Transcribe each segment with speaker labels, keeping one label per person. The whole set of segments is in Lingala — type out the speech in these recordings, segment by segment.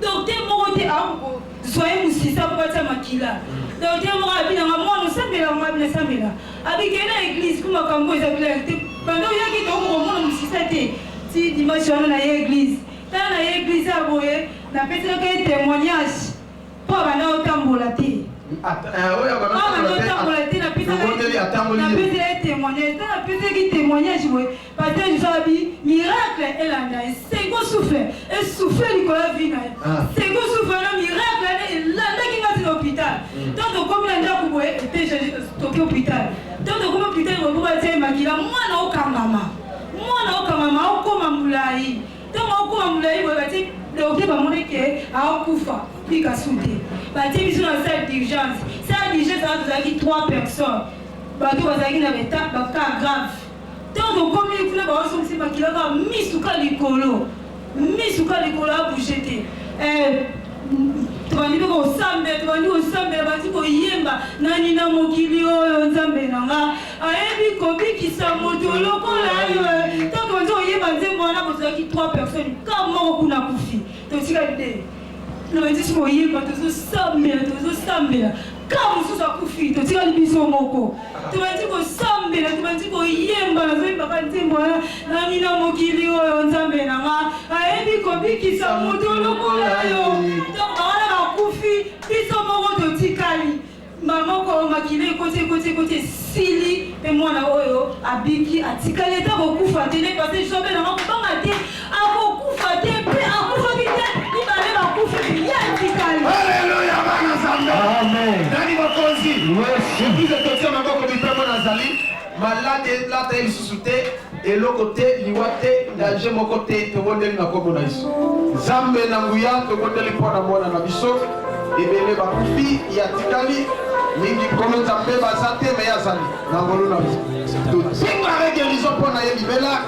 Speaker 1: Docteur moko te akokozwa ye mosisa mpo batia makila. Docteur moko abi na nga, mwana osambela? Nga abi nasambela. Abi kende na église mpo makambo eza clair te. Banda oyaki tokoki komona mosisa te. Ti dimanche wana na ye église, tala na ye église ya boye, napeselaka ye témoignage mpo abanda otambola te.
Speaker 2: Oyo
Speaker 1: abanda otambola te, napesela ye témoignage. Ta napeselaki témoignage boye, pasteur Josué abi miracle elanda ye, second souffle esouffle likolo ya vie na ye. Second souffle wana, miracle wana elandaki nga ti na hôpital. Ntango tokomi na ndako boye, ete toki hôpital, ntango tokomi hôpital boye, po batia ye makila, mwana okangama, mwana okangama, okoma molai. Ntango okoma molai boye, batie docteur, bamoni ke aokufa bikasu te, batie biso na salle d'urgence. Salle d'urgence wana tozalaki trois personnes, bato bazalaki na bacas grave. Ntango tokomi kuna, baosongisi makila kaka misuka likolo, misuka likolo, abouge te. Tobandi mpe kosambela, tobandi kosambela, bandi koyemba: "Nani na mokili oyo, Nzambe na nga, ayebi kobikisa moto lokola yo?" Ntango tobandi koyemba nzembo wana, bozalaki trois personnes, ka moko kuna akufi, totikali te. Tobandi koyemba, tozosambela, tozosambela, ka mosusu akufi, totikali biso moko. Tobandi kosambela, tobandi koyemba, nazoyembaka nzembo wana: "Nani na mokili oyo, Nzambe na nga, ayebi kobikisa moto lokola yo?" Donc bawana bakufi, biso moko totikali. Moko makila ekoti, ekoti, ekoti, esili, mpe mwana oyo abiki, atikali ata kokufa te. Ne parce jobe nanga kobanga te, akokufa te, mpe akufaki te. Mibale bakufi, ye atikali.
Speaker 2: Alleluya, bana Nzambe!
Speaker 3: Amen.
Speaker 2: Nani mokonzi?
Speaker 3: Yesu.
Speaker 2: Église, totia maboko mipembo. Nazali malade, elata ye lisusu te, eloko te, liwa te, danger moko te. Tobondeli na kombo na Yesu. Nzambe na nguya, tobondeli mpo na mwana na biso. Ebele bakufi, ya tikali mingi. Nkolo Nzambe, baza te, me ye azali na ngolu na biso. Todéclare guérison mpo na ye libela,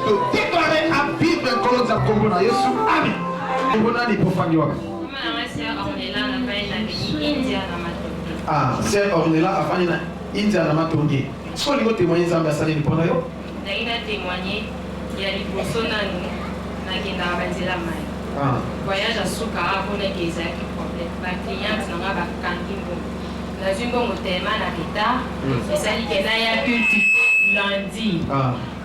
Speaker 2: todéclare avivre. Nkolo Nzambe, kombo na Yesu, amen. Kombo nani? Pofandi wapi?
Speaker 4: Mama na sœur Ornella, nafandi na India na Matonge.
Speaker 2: Ah, sœur Ornella afandi na India na Matonge. Soki olingi otémoigne, Nzambe asaleli mpo na yo.
Speaker 4: Ndenge na témoigne ya liboso, nanu nakendaka banzela mai. Voyage asuka amonaki ezalaki problème, bacliente na nga bakangi mbongo, nazwi mbongo tellement na retard, esali ke naya culte lundi.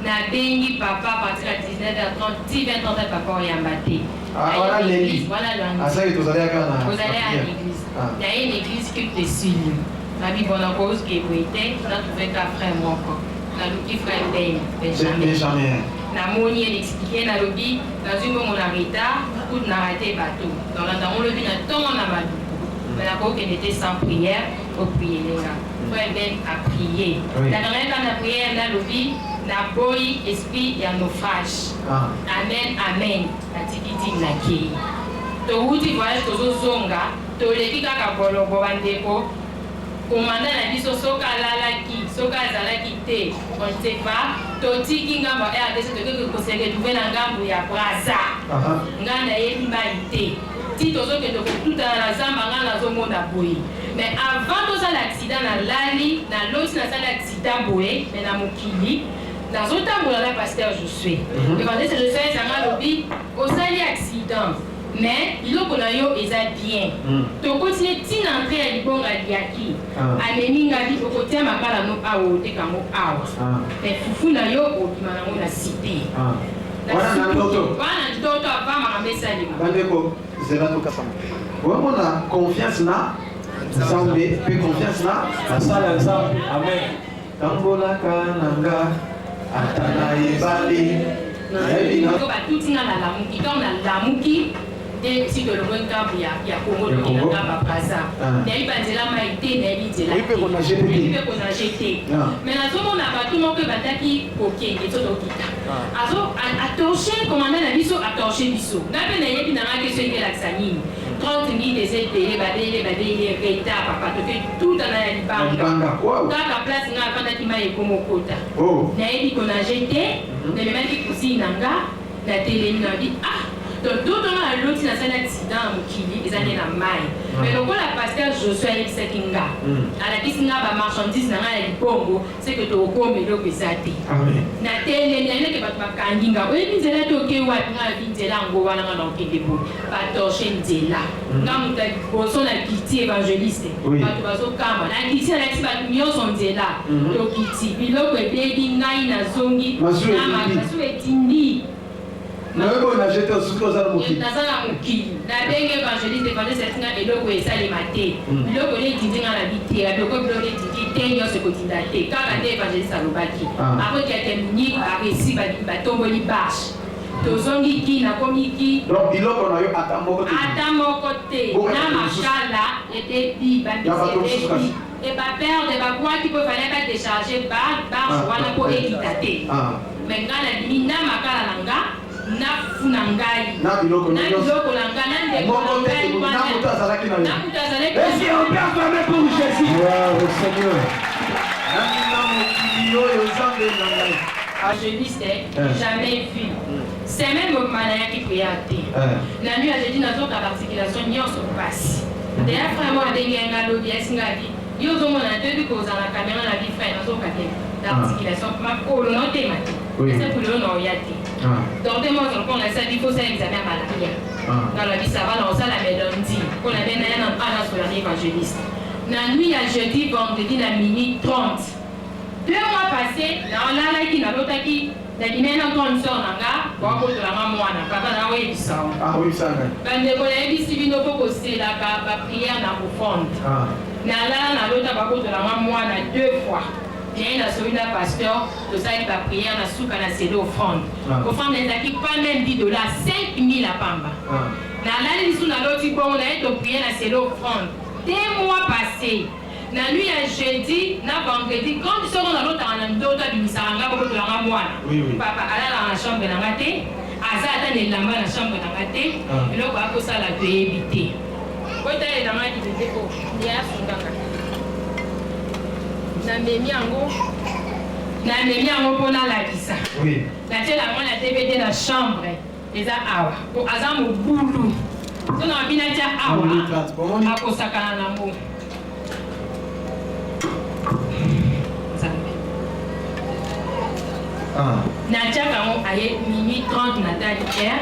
Speaker 4: Nabengi papa partir ya 19h30 ti 20h30, papa oyamba te.
Speaker 2: Ah, wana lundi.
Speaker 4: Wana lundi.
Speaker 2: Asaki tozali kaka na
Speaker 4: ozali ya
Speaker 2: prière.
Speaker 4: Église, naye na église, culte esili, nabi bon, nakoki boye te. Natrouve ka frère moko, naluki frère Ben Benjamin.
Speaker 2: Benjamin.
Speaker 4: Namoni ye, naexplike, nalobi nazwi mbongo na retard, kutu na rate bato, nolanda ngo lobi na ntongo na Maluku, me nakokende te sans prière. Opriele nga, frère Ben aprie. Nakangaki kaka na prière, nalobi naboyi esprit ya naufrage. Amen, amen. Natiki dîme, nakei. Towuti voyage, tozozonga, toleki kaka bolobo. Bandeko, komanda na biso, soki alalaki, soki azalaki te, on ne sait pas. Totiki ngambo ya RDC, tokoki kose retrouve na ngambo ya Braza. Ngai nayebi mai te, ti tozokende kotutana na zamba, ngai nazomona boye. Mais avant tozala accident, nalali, naloti nasali accident boye, mais na mokili nazotambola na pasteur Josué, évangéliste Josué. Ezanga alobi: "Osali accident, mais biloko na yo eza bien." Tokoti ye ntina entrée ya libonga liaki. Amemi ngabi: "Okotia makala no awa, oteka yango awa, mais fufu na yo obima nango na cité."
Speaker 2: Wana na ndoto?
Speaker 4: Wana ndoto, avant makambo esalema.
Speaker 2: Bandeko, zela tokasama. Omona confiance na Nzambe mpe confiance na
Speaker 3: basala ya Nzambe. Amen.
Speaker 2: Tambolaka na nga ata na ebale, nayebi na
Speaker 4: to batuti nga, nalamuki. Ntango nalamuki nde si tolongwe ngambu ya Kongo,
Speaker 2: Ya
Speaker 4: tokenda
Speaker 2: Congo.
Speaker 4: ngambu ya Braza. Nayebi banzela mai te, nayebi nzela.
Speaker 2: Oyebi mpe konager te?
Speaker 4: Nayebi mpe konager te. Mais nazomona bato moko ebandaki kokende so tokita, azo atorche commandant na biso, atorche biso. Ngai mpe nayebi na ngai te so elakisa nini. 30 minutes eza ebele, babele babele retard, papa, toke tutana ya
Speaker 2: Na
Speaker 4: libanga.
Speaker 2: Libanga. Wow.
Speaker 4: Kaka place ngai afandaki, mai ekoma okota.
Speaker 2: Oh.
Speaker 4: Nayebi konager te. Namemaki cousine na nga, natelemi, nabi: "Ah, Donc ndoto nga naloti nasali accident na mokili eza nde na mayi. Mais lokola pasteur Josue ayebisaki nga, alakisi nga ba marchandises na nga ya libongo, c'est que tokokoma eloko eza te. Natelemi, nayebi ke bato bakangi nga, oyebi nzela te oke wapi? Nga nalobi nzela yango wana nga nakokende boye. Ba torche nzela. Nga moto ya liboso nakiti evangeliste, bato bazokamwa. Nakiti nalakisi bato nionso nzela, tokiti, biloko ebebi, ngai nazongi na masuwa etindi.
Speaker 2: Nayoki oyo na jete osuki oza na mokili.
Speaker 4: Naza na mokili. Nabengi evangeliste, evangeliste alakisi nga eloko esalema te. Biloko nde etindi nga na biteya, biloko biloko nde etindi te nionso ekotinda te. Kaka nde evangeliste alobaki. Après quelques minutes ba resi ba batomboli barche. Tozongi kin, nakomi kin.
Speaker 2: Donc biloko na yo ata moko te.
Speaker 4: Ata moko te. Na makala ebebi, ba mbisi ebebi. Et ba perdre ba bwaki po fallait ba decharger barge wana po ekita te. Mais nga na bimi na makala na nga na fufu na ngai
Speaker 2: na biloko
Speaker 4: na biloko na nga na ndeko na ngai wana
Speaker 2: na mutu azalaki na yo
Speaker 4: na mutu azalaki
Speaker 3: Est-ce qu'on peut acclamer pour Jésus?
Speaker 2: Gloire au Seigneur. Nani na mokili oyo Nzambe na ngai.
Speaker 4: Evangeliste jamais vu. Semaine mobimba nayaki prière te. Na nuit ya jeudi nazoka ba articulation nionso pasi. Dejà frère moko abengi nga lobi ayebisi nga abi yo ozomona te oyebi kozala na camera na bi frère nazoka bien na articulation makolo naotema te. Ese pour lelo naoya te. Docteur moko azala mpona ayebisi abi faut osala examen ya malaria. Nga nalobi ça va naosala mais lundi mpo na bien naya nanu awa nasola na evangeliste. Na nuit ya jeudi vendredi na minuit 30 Deux mois passe na lalaki na lotaki na bimaki na grande soeur na nga ba botola nga mwana papa na oyebisa yo.
Speaker 2: Ah oyebisa ngai.
Speaker 4: Ba ndeko na yebisi bino po koselaka ba prière na offrande.
Speaker 2: Ah.
Speaker 4: Na lala na lota ba botola nga mwana deux fois. Naye na soli na pasteur tosali ba prière na suka na sele offrande.
Speaker 2: Ah.
Speaker 4: Offrande ezalaki pas meme 10 dollars 5000 ya pamba.
Speaker 2: Ah.
Speaker 4: Na lali lisusu na loti bongo naye to prier na sele offrande. Deux mois passe. Na nuit ya jeudi na vendredi grande soeur oyo nalotaka na ndoto abimisaka nga bobotola nga mwana papa alalaka na chambre na nga te aza ata na elamba na chambre na nga te eloko akosala toyebi te botalela nga libebe oyo ye asungaka namemi yango namemi yango mpo nalakisa natiela yango na dvd na chambre Eza awa po aza mobulu so na bina tia awa akosakana nango nzambe
Speaker 2: ah.
Speaker 4: natiaka yango aye minuit 30 natali heure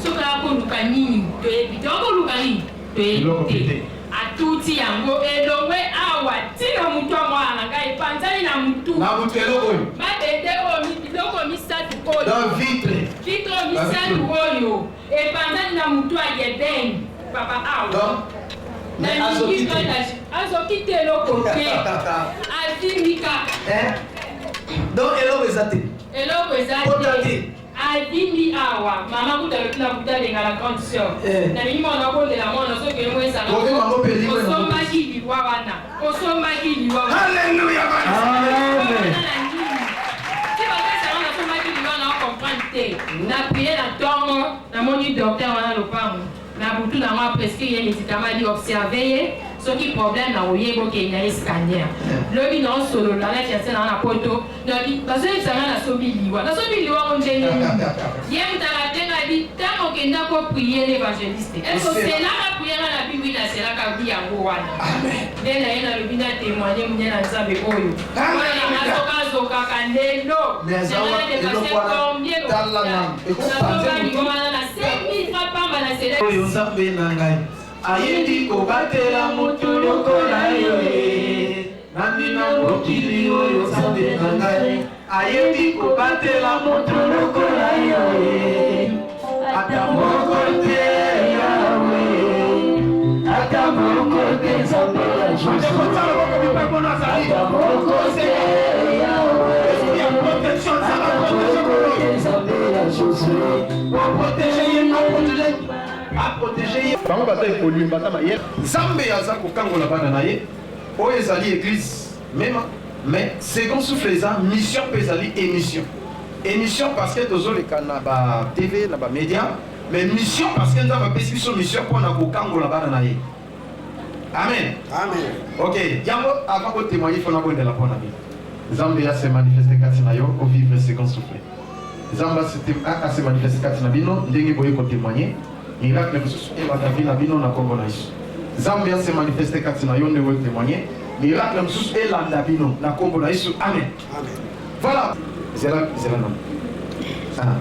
Speaker 4: soki akoluka nini toyebi te akoluka nini toyebi te atuti yango elongwe awa tina mutu ya mwana na ngai epanzani na mutu
Speaker 2: na mutu eloko oyo
Speaker 4: mabende oyo biloko misato oyo
Speaker 2: dans vitre
Speaker 4: vitre oyo misato oyo epanzani na mutu ya yeben papa awa azoki te eloko te avimbi kaka
Speaker 2: donc eloko eza te
Speaker 4: eloko eza te Avimbi awa mama kutu alobi na butu abenga la grande sœur na mimi mwana abondela mwana soki olingo ezala osombaki liwa wana osombaki liwa
Speaker 2: Alléluia
Speaker 4: amen ti bapesanga nasombaki liwa na comprendre te na prier na ntongo namoni docteur wana lopango Na butu na ngo a prescrire ye medicament abi observe ye soki problème na oye bokende na ye scanner. Lobi na osolola na fiancé na nga na poto nabi bazoyebisa nga nasombi liwa nasombi liwa ngo ndenge nini? Ye mutu arappeler nga abi tango okenda ko prier na evangeliste est ce que oselaka prière nga nabi oui naselaka abi yango wana nde naye nalobi na temoigner munene na Nzambe oyo mwana na nga soki azokaka lelo
Speaker 2: Mais aza
Speaker 4: na nga na
Speaker 2: wapi
Speaker 4: depasse
Speaker 2: eloko wana
Speaker 4: combien
Speaker 2: tala
Speaker 4: l'hôpital
Speaker 2: nanu ekopanze
Speaker 4: nasoba
Speaker 2: motu
Speaker 4: liwa wana na 5000 francs pamba na sele
Speaker 2: Oyo Nzambe na ngai ayebi kobatela moto lokola yo ye nani na mokili oyo Nzambe na ngai ayebi kobatela moto lokola yo ye ata moko te Yawe ata moko te Nzambe ya Josue ata moko te Yawe ata moko te Nzambe ya Josue Bango baza evoluer baza mayele. Nzambe aza kokangola bana na ye. Oyo ezali eglise mema mais second souffle eza mission pe ezali emission. Emission parce que tozoleka na ba TV na ba media mais mission parce que Nzambe apesi biso mission pona kokangola bana na ye. Amen.
Speaker 5: Amen.
Speaker 2: Ok, yango avant ko témoigner faut nabondela pona bino. Nzambe a se manifester kati na yo o vivre second souffle. Nzambe a se manifester kati na bino ndenge boye ko témoigner. Miracle mosusu ebanda vie na bino na kombo na Yesu. Nzambe a se manifester kati na yo ndenge o témoigner. Miracle mosusu elanda bino na kombo na Yesu. Amen.
Speaker 5: Amen.
Speaker 2: Voilà. Zela zela non. Ah.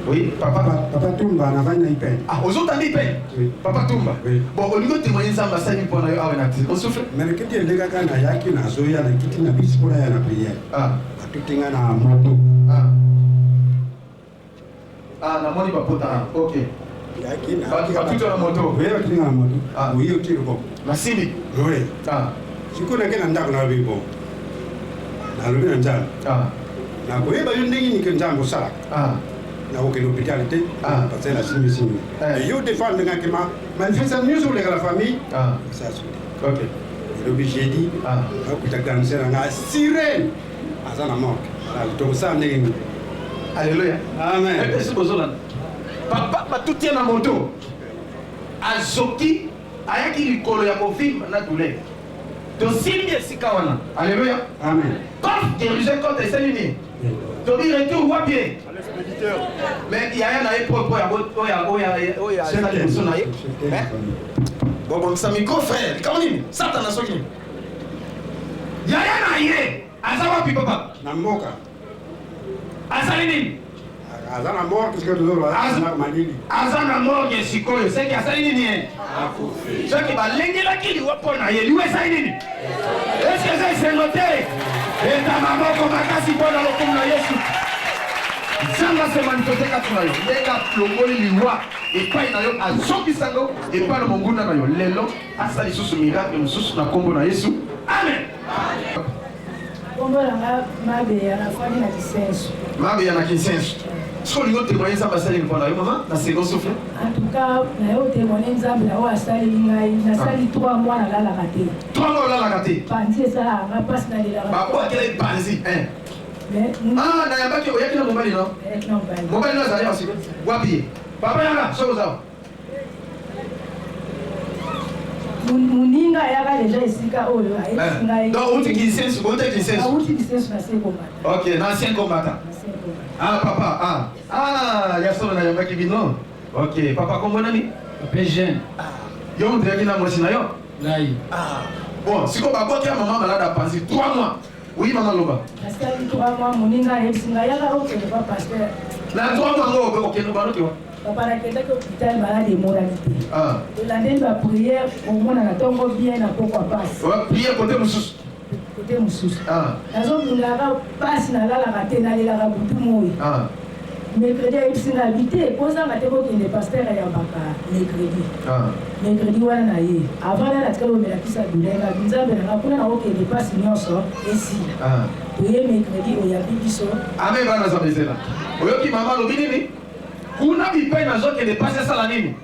Speaker 2: Oui, papa.
Speaker 5: Papa Tumba na vandi na Ipene.
Speaker 2: Ah, ozotanda Ipene?
Speaker 5: Oui.
Speaker 2: Papa Tumba.
Speaker 5: Oui.
Speaker 2: Bon, olingi otémoigner Nzambe asali mpo na yo awa na ti. Osouffle?
Speaker 5: Mais nakiti elekaka nayaki nazoya nakiti na bisi mpo naya na prière.
Speaker 2: Ah.
Speaker 5: Batuti nga na moto.
Speaker 2: Ah. Ah, namoni bapota. Ah, ok.
Speaker 5: Yaki na.
Speaker 2: Batuti na moto.
Speaker 5: Oui, batuti na moto.
Speaker 2: Ah.
Speaker 5: Oui, otiki bon.
Speaker 2: Nasimbi.
Speaker 5: Oui.
Speaker 2: Ah.
Speaker 5: Sikoyo nake na ndako nalobi bon. Nalobi na Nzambe.
Speaker 2: Ah.
Speaker 5: Nakoyeba yo ndenge nini ke Nzambe osalaka.
Speaker 2: Ah.
Speaker 5: Nakokende hôpital te.
Speaker 2: Ah.
Speaker 5: Parce que nasimbi simbi.
Speaker 2: Eh.
Speaker 5: Yo defendre nga ke ma manifestation nyonso koleka na famille.
Speaker 2: Ah.
Speaker 5: Ça suffit.
Speaker 2: Ok.
Speaker 5: Elobi jeudi.
Speaker 2: Ah.
Speaker 5: Nakuta grande sœur na nga sirène. Aza na morgue. Tokosala ndenge nini?
Speaker 2: Alléluia.
Speaker 5: Amen.
Speaker 2: Epesi bozolanda. Papa batuti ye na moto. Azoki ayaki likolo ya kovimba na douleur. Tosimbi esika wana. Alléluia.
Speaker 5: Amen.
Speaker 2: Paf, guérison contre esali nini? Tobi retour wapi ye? Mais yaya na ye po po ya oya oya oya asali liboso na ye. Bobongisa micro frère. Likambo nini? Satana soki nini? Yaya na ye aza wapi papa?
Speaker 5: Na mboka.
Speaker 3: Asali nini?
Speaker 5: Aza na morgue sikoyo tozoloba
Speaker 3: Aza-
Speaker 5: na malili.
Speaker 3: Aza na morgue sikoyo, seki asali nini ye? Soki balengelaki liwa mpo na ye, liwa esali nini? Eske eza esengo te? Beta maboko makasi mpo na lokumu na Yesu.
Speaker 2: Nzambe ase manifeste kati na yo ndenge alongoli liwa epai na yo, azongisa yango epai na monguna na yo. Lelo asala lisusu miracle mosusu na nkombo na Yesu.
Speaker 3: Amen.
Speaker 6: Kombo na nga Mabeya, nafandi na Kisenso.
Speaker 2: Mabeya na Kisenso. Soki olingi otémoigne Nzambe asali mpo na yo mama na second souffle.
Speaker 6: En tout cas, naye otémoigne Nzambe na oyo asaleli ngai. Nasali 3 mois nalalaka te.
Speaker 2: 3 mois olalaka te?
Speaker 6: Panzi esalaka nga mpasi, nalelaka.
Speaker 2: Babwakela panzi. Hein.
Speaker 6: Mais
Speaker 2: Ah, nayambaki oyaki na mobali no?
Speaker 6: Nayaki na mobali.
Speaker 2: Mobali no azali awa wapi ye? Papa yanga soki oza awa.
Speaker 6: Moninga ayaka deja esika oyo ayebisi ngai.
Speaker 2: Donc outi Kisenso, outi Kisenso.
Speaker 6: Awuti Kisenso na ancien combattant.
Speaker 2: Ok, na ancien combattant. Ah papa, ah. Ah, ya solo nayambaki bino. Ok, papa kombo nani?
Speaker 7: Papa jeune.
Speaker 2: Ah, yo moto oyaki na mwasi na yo?
Speaker 7: Ngai.
Speaker 2: Ah. Bon, sikoyo babwaki ya mama malade apanzi 3 mois. Oui mama loba.
Speaker 6: Nasali 3 mois moninga ayebisi ngai yaka okende pa pasteur.
Speaker 2: Na 3 mois ngo okende banoki wa?
Speaker 6: Papa nakendaki hôpital malade emonani te.
Speaker 2: Ah.
Speaker 6: Tolandeli ba prière omona na ntongo bien na pokwa pasi.
Speaker 2: Ouais, prière côté mosusu.
Speaker 6: Côté mosusu.
Speaker 2: Ah.
Speaker 6: Nazobundaka pasi nalalaka te nalelaka butu moi.
Speaker 2: Ah.
Speaker 6: Mercredi ayebisi ngai abi te kozanga te kokende pasteur ayambaka mercredi.
Speaker 2: Ah.
Speaker 6: Mercredi wana na ye avant nana atikali komelakisa douleur abi nzambe na ngai kuna nakokende pasi nyonso esila.
Speaker 2: Ah.
Speaker 6: Toye mercredi oyambi biso.
Speaker 2: Amen bana Nzambe ezela. Oyoki mama alobi nini? Kuna bipai nazokende pasi esala nini?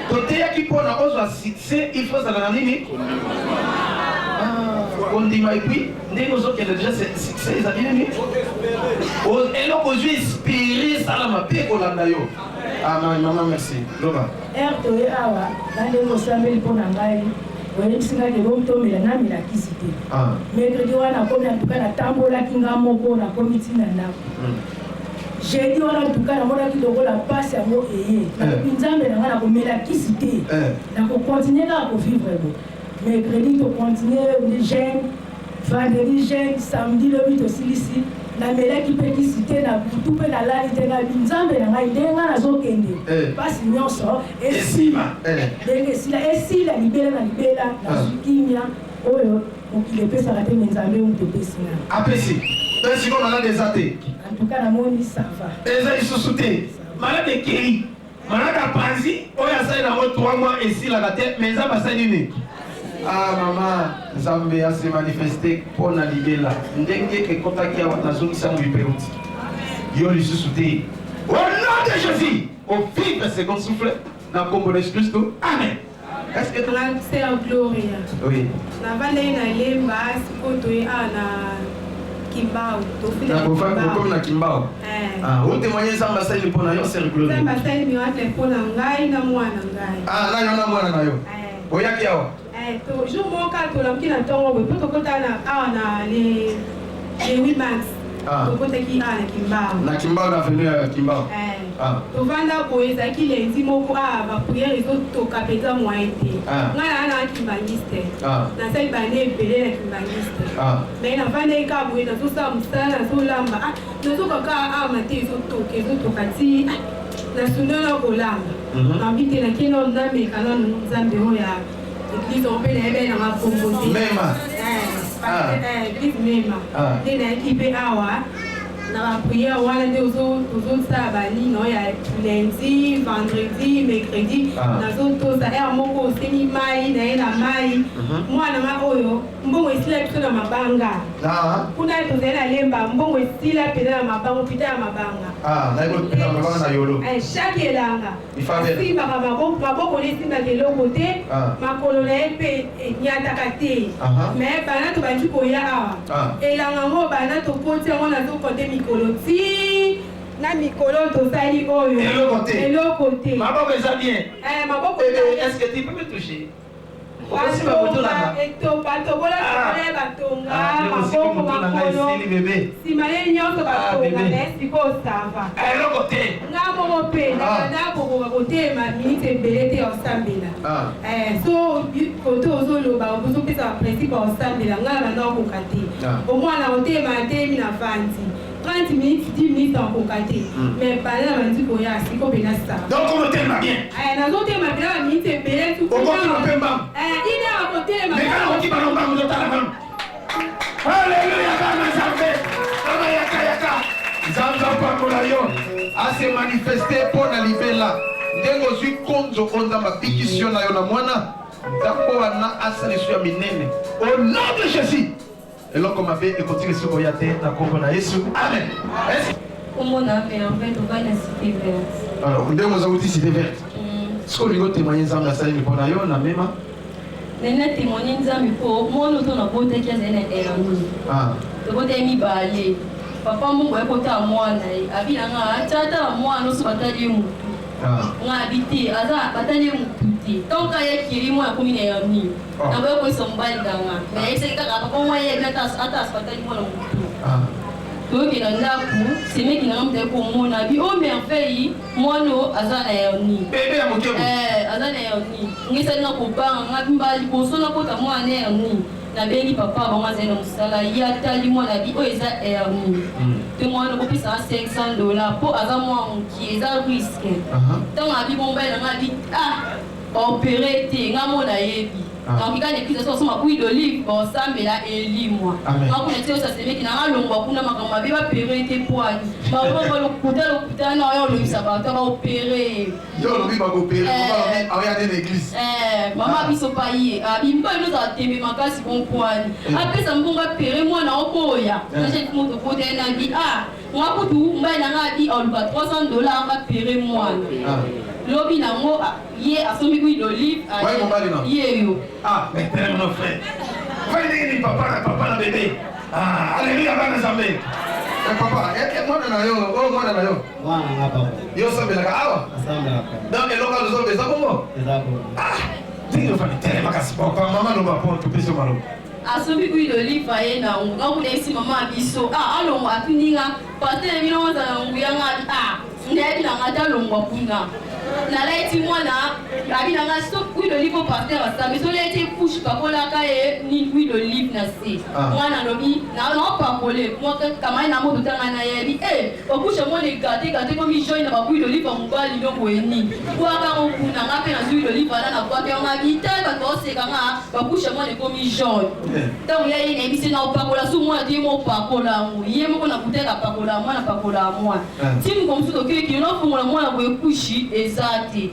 Speaker 2: Toteyaki mpona ozwa succès il faut ozala na nini? Ah, kondima et puis ndenge ozokende déjà succès ezali nini? Eloko ozwi inspiré esalama mpe kolanda yo. Ah, mama merci. Loba.
Speaker 6: Heure toye awa na ndenge osambeli mpo na ngai oyebisi ngai ke botomela namela kisi te.
Speaker 2: Ah.
Speaker 6: Mercredi wana nakomi en tout cas natambolaki nga moko nakomi ntina ndako. Jeudi wana en tout cas namonaki lokola pasi yango eye. Nalobi Nzambe na ngai nakomela kisi te. Nakocontinue kaka kovivre bo. Mercredi tocontinue jeûne, vendredi jeûne, samedi lobi tosilisi. Namelaki mpe kisi te na butu mpe nalali te nalobi Nzambe na ngai ndenge ngai nazokende pasi nyonso esila. Ndenge esila esila libela na libela nazwi kimia oyo mokili epesaka te me Nzambe moto epesi nga.
Speaker 2: Apesi. Mpe sikoyo malade eza te.
Speaker 6: En tout cas namoni ça va.
Speaker 3: Eza lisusu te. Malade ekei. Malade apanzi oyo asali nango 3 mois esilaka te mais Nzambe asali nini?
Speaker 2: Ah mama, Nzambe ase manifeste mpo na libela. Ndenge ekotaki awa nazongisi yango bipeuti. Yo lisusu te.
Speaker 3: Au nom de Jésus,
Speaker 2: au vivre second souffle na kombo na Yesu Kristo.
Speaker 3: Amen.
Speaker 2: Est-ce que
Speaker 8: Grande sœur Gloria.
Speaker 2: Oui.
Speaker 8: Navandaki na Lemba sikoyo toye awa na Kimbau. Tofunda
Speaker 2: Na bokomi na Kimbau. Ah, o témoigner Nzambe asali mpo na yo sœur Gloria.
Speaker 8: Nzambe asali miracle mpo na ngai na mwana ngai.
Speaker 2: Ah, na yo na mwana na yo. Oyaki awa.
Speaker 8: To jour moko kaka tolamuki na ntongo boye mpo tokota na awa na le 8 mars.
Speaker 2: Ah.
Speaker 8: Tokotaki awa na Kimbau.
Speaker 2: Na Kimbau na avenue ya Kimbau.
Speaker 8: Tovanda boye, ezalaki lundi moko, ah, ba prière ezotoka mpenza moyen te. Ngai naa na kimbangiste, nasali bane ebele na kimbangiste, mais navandaki kaka boye, nazosala mosala, nazolamba, ah, nazoka kaka ama te, ezotoka ezotoka ti ah, nasundana kolamba. Nabi te, nakei nano nameka nano Nzambe oyo ya église yango, mpe nayebaki nanga kombo te.
Speaker 2: Mema.
Speaker 8: Église Mema. Nde nayaki mpe awa na baprière wana nde ozosala banini oyo ya lundi, vendredi, mercredi. Nazotosa heure moko, osengi mai na ye na mai. Mwana nga oyo, mbongo esila biso na mabanga. Kuna tozali na Lemba, mbongo esila mpenza na mabanga, hôpital ya mabanga. Chaque elanga asimbaka maboko, maboko na esimbaka eloko te, makolo na ye mpe enyataka te. Mais bana tobandi koya awa, elanga yango bana tokoti yango, nazokonte mikolo ti na mikolo tosali oyo.
Speaker 3: Eloko te.
Speaker 8: Eloko te.
Speaker 3: Maboko eza bien.
Speaker 8: Maboko.
Speaker 3: Bébé, est-ce que tu peux me toucher? Okosimba moto na nga?
Speaker 8: Batobola ye, batonga maboko, makolo, nsima ye nyonso batonga, mais sikoyo ça va.
Speaker 3: Eloko te.
Speaker 8: Nga moko mpe nabanda kokoka kotelema minute ebele te ya kosambela. So kote ozoloba, ozopesa baprincipe ya kosambela, ngai na banda kokoka te. Omwana kotelema, atelemi na vandi 30 minutes, 10 minutes, akoka te. Mais banda na bandi koya, siko mpena ça va.
Speaker 3: Donc omotelema bien.
Speaker 8: Nazotema mpena baminute ebele.
Speaker 3: Okokima mpe mbangu.
Speaker 8: Ine akotelema.
Speaker 3: Mekana kokima na mbangu, totala nanu. Alleluya, bana Nzambe, mama, yaka, yaka,
Speaker 2: Nzambe apambola yo, ase manifeste mpo na libela. Ndenge ozwi konzo oyo, Nzambe abikisi yo na yo na mwana. Nzambe wana asala lisu ya minene au nom de Jésus. Eloko mabe ekotika lisusu koya te na nkombo na Yesu, amen.
Speaker 4: Kombo na Merveille, tovandi na Cité Verte.
Speaker 2: Alors, ndenge oza wuti Cité Verte, soki olingi otémoigne, Nzambe asali mpo na yo na Mema.
Speaker 4: Nani na témoigne Nzambe mpo mwana oto nabotaki azali na hernie. Tobotaki mibale. Papa moko aye kotala mwana ye, abi na nga atya atala mwana oso, batali ye motu. Nga abi te, aza batali ye motu te. Ntango ka ye akeli, mwana akomi na hernie. Naboya koyisa mobali na nga, mais ayebisaki kaka papa mwa ye ata ata batali mwana motu. Toyoki na ndako, semeki na nga moto aye komona, abi o Merveille, mwana oyo aza na hernie.
Speaker 3: Bebe ya moke.
Speaker 4: Aza na hernie. Nga esali nga kobanga. Nga mbala liboso nakota mwana na hernie, nabengi papa bango, azali na mosala. Ye atali mwana, abi oyo eza hernie te, mwana okopesanga 500 $ mpo aza mwa mokie, eza risque. Ntango abi mobali na nga abi ah, baopere te, nga mo nayebi. Donc kaka na église so basomba huile d'olive, baosambela, elimwa. Nga kuna ti oyo asemeki na nga longwa kuna, makambo mabe, bapere te poani bango lokuta lokuta na oyo olobisa bato, baopere ye.
Speaker 2: Yo olobi bakopere, aoya nde na église.
Speaker 4: Mama biso pa ye abi mibali ozala tembe makasi, bon poani apesa mbongo apere mwana oboya moto kota ye nabi ah, nga kutu mobali na nga abi aluka 300 $ bapere mwana. Lobi nango ye asombi huile d'olive. Ye yo.
Speaker 3: Ah, mais tel mon frère, frère, ndenge ni papa na papa na bébé. Ah, alléluia, bana Nzambe.
Speaker 2: Papa, mwana na yo oyo, mwana na yo.
Speaker 5: Mwana nga, papa.
Speaker 2: Yo osambelaka awa?
Speaker 5: Asambelaka.
Speaker 2: Donc eloko azozomba eza bongo?
Speaker 5: Eza bongo.
Speaker 3: Ah, ndenge ofandi, telema kasi. Papa, mama, loba po topesi yo maloba.
Speaker 4: Asombi huile d'olive aye nango, nga kuna esi mama ya biso ah, alongwa. Atuni nga, pasteur bino ozala na nguya? Nga abi ah, nayebi na nga te, alongwa kuna. Nalaiti mwana, abi na nga so huile d'olive o pasteur asambi so laiti couche, pakolaka ye ni huile d'olive na se. Mwana alobi naopakole kamai na moto tanga, nayebi e bacouche mwana egate gate komi jaune na bahuile d'olive ya mobali. No boye nini, bwaka ngo kuna. Nga mpe nazwi huile d'olive wana, nabwaki yango, abi te, bato baoseka nga, bacouche mwana ekomi jaune. Ntango ya ye nayebisi na opakola so mwana te, ye mo opakola yango ye moko na kutaka apakola mwana, apakola mwana ti moko mosusu. Tokeki nofungola mwana boye, couche eza te.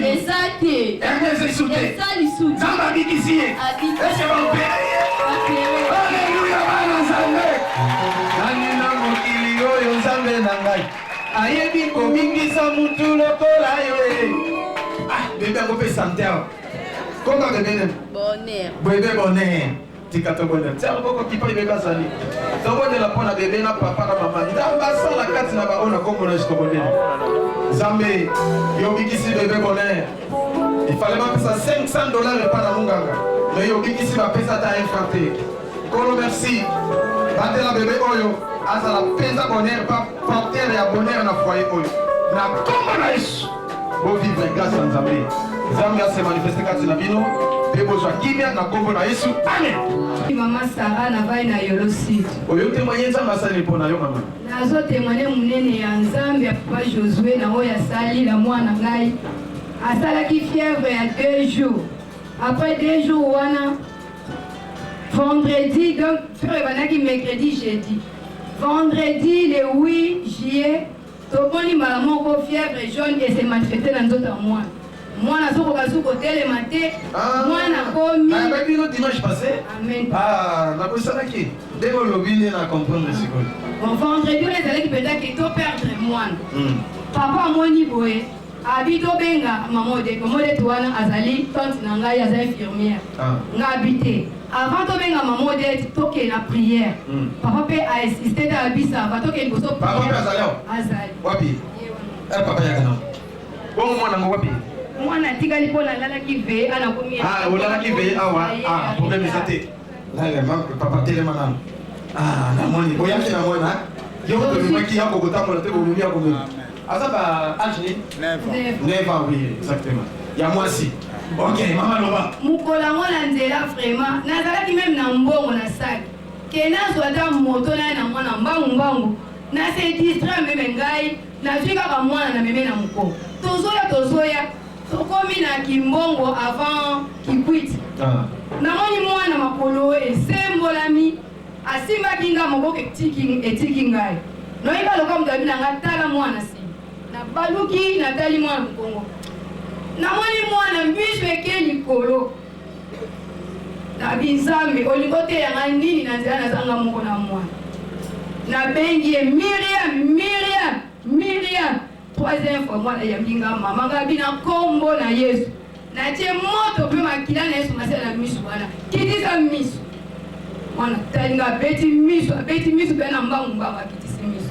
Speaker 4: Eza te. Eza lisusu.
Speaker 3: Nzambe abikisi ye. Ese baopere ye. Alleluya, bana Nzambe.
Speaker 2: Nani na mokili oyo, Nzambe na ngai, ayebi kobikisa mutu lokola yo e? Ah, bebe yango mpe sante awa komba bebe nene.
Speaker 4: Bonheur.
Speaker 2: Bebe Bonheur, tika tobondela. Tia loboko kipa bebe azali. Tobondela mpo na bebe na papa na mama. Nzambe asala kati na baoyo na kombo na Yesu. Tobondeli. Nzambe, yobikisi bebe Bonheur. Ifale bapesa 500 $ epa na monganga, mais yobikisi, bapesa ata un franc te. Nkolo, merci, batela bebe oyo, azala mpenza bonheur, pa porteur ya bonheur na foyer oyo. Na nkombo na Yesu, bovivre grâce ya Nzambe. Nzambe ase manifeste kati na bino mpe bozwa kimia na nkombo na Yesu. Amen.
Speaker 7: Mama Sarah navai na Yolo Sud.
Speaker 2: Oyo témoigner Nzambe asali mpo na yo mama.
Speaker 7: Nazo témoigner munene ya Nzambe ya Papa Josue na oyo asali na mwana ngai. Asalaki fièvre ya 2 jours. Après 2 jours wana vendredi donc fièvre ebandaki mercredi jeudi. Vendredi le 8 juillet tomoni mbala moko fièvre jaune ese manifeste na nzoto ya mwana. Mwana azokoka lisusu kotelema te. Mwana akomi.
Speaker 2: Nayambaki bino dimanche passé.
Speaker 7: Amen.
Speaker 2: Ah, nabosanaki ndenge olobi nde na comprendre sikoyo.
Speaker 7: Bon, vendredi wana ezalaki mpenza ke to perdre mwana. Papa amoni boye abi tobenga mama Odette. Mama Odette wana azali tante na ngai, aza infirmière. Nga abi te. Avant tobenga mama Odette, tokende na prière. Papa mpe a insiste te, abi ça va, tokende liboso
Speaker 2: Papa mpe azali awa?
Speaker 7: Azali.
Speaker 2: Wapi? Eh, papa yaka nano. Bongo mwana ngo wapi?
Speaker 7: Mwana atikali mpo nalalaki veye ana komi.
Speaker 2: Ah, olalaki veye awa. Ah, problème eza te. Lala, papa telema nano. Ah, namoni. Oyaki na mwana. Yo tolobaki ya kokotambola te bomomi ya komema. Aza ba âge ni?
Speaker 7: 9 ans.
Speaker 2: 9 ans, oui, exactement. Ya mwasi. Ok, mama loba.
Speaker 7: Mokolo yango na nzela vraiment nazalaki meme na mbongo na sac ke nazwa ata moto naye na mwana mbangu mbangu na se distraire meme ngai nazwi kaka mwana na meme na mokongo tozoya tozoya tokomi na Kimbongo avant Kikwit. Namoni mwana makolo esembolami asimbaki nga moboko etiki etiki ngai noyeba lokola moto alobi na nga tala mwana nsima nabaluki natali mwana mokongo namoni mwana miso eke likolo nabi Nzambe olingi oteya nga nini na nzela nazanga moko na mwana nabengi ye Miriam Miriam Miriam troisième fois mwana ayambi nga mama nga abi na nkombo na Yesu natie moto mpe makila na Yesu masala na miso wana kitisa miso mwana tali nga abeti miso abeti miso mpe na mbangu mbangu akitisi miso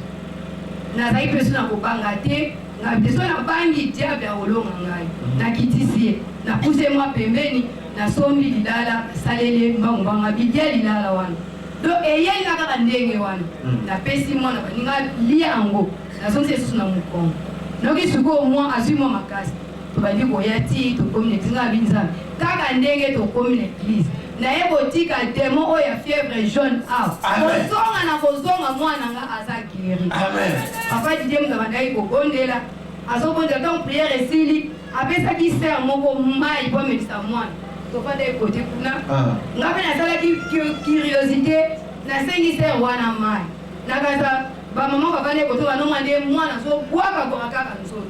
Speaker 7: nazalaki mpe so na kobanga te nga biso nabangi diable akolonga ngai nakitisi ye napuse mwa pembeni nasombi lilala nasaleli ye mbangu mbangu abidia lilala wana donc eyeli nga kaka ndenge wana napesi mwana baninga lia yango nazongisi lisusu na mokongo noki sikoyo mwa azwi mwa makasi tobandi koya ti tokomi na eglise nga abi Nzambe kaka ndenge tokomi na eglise naye kotika demon oyo ya fièvre jaune awa kozonga na kozonga mwana nga aza guéri. Papa Didier moto abandaki kobondela azobondela ntango prière esili apesaki sœur moko mai po amelisa mwana tofandaki kote kuna nga mpe nasalaki curiosité nasengi sœur wana mai nakanisa bamama bavandi kote banoma nde mwana azobwaka bwaka kaka nzoto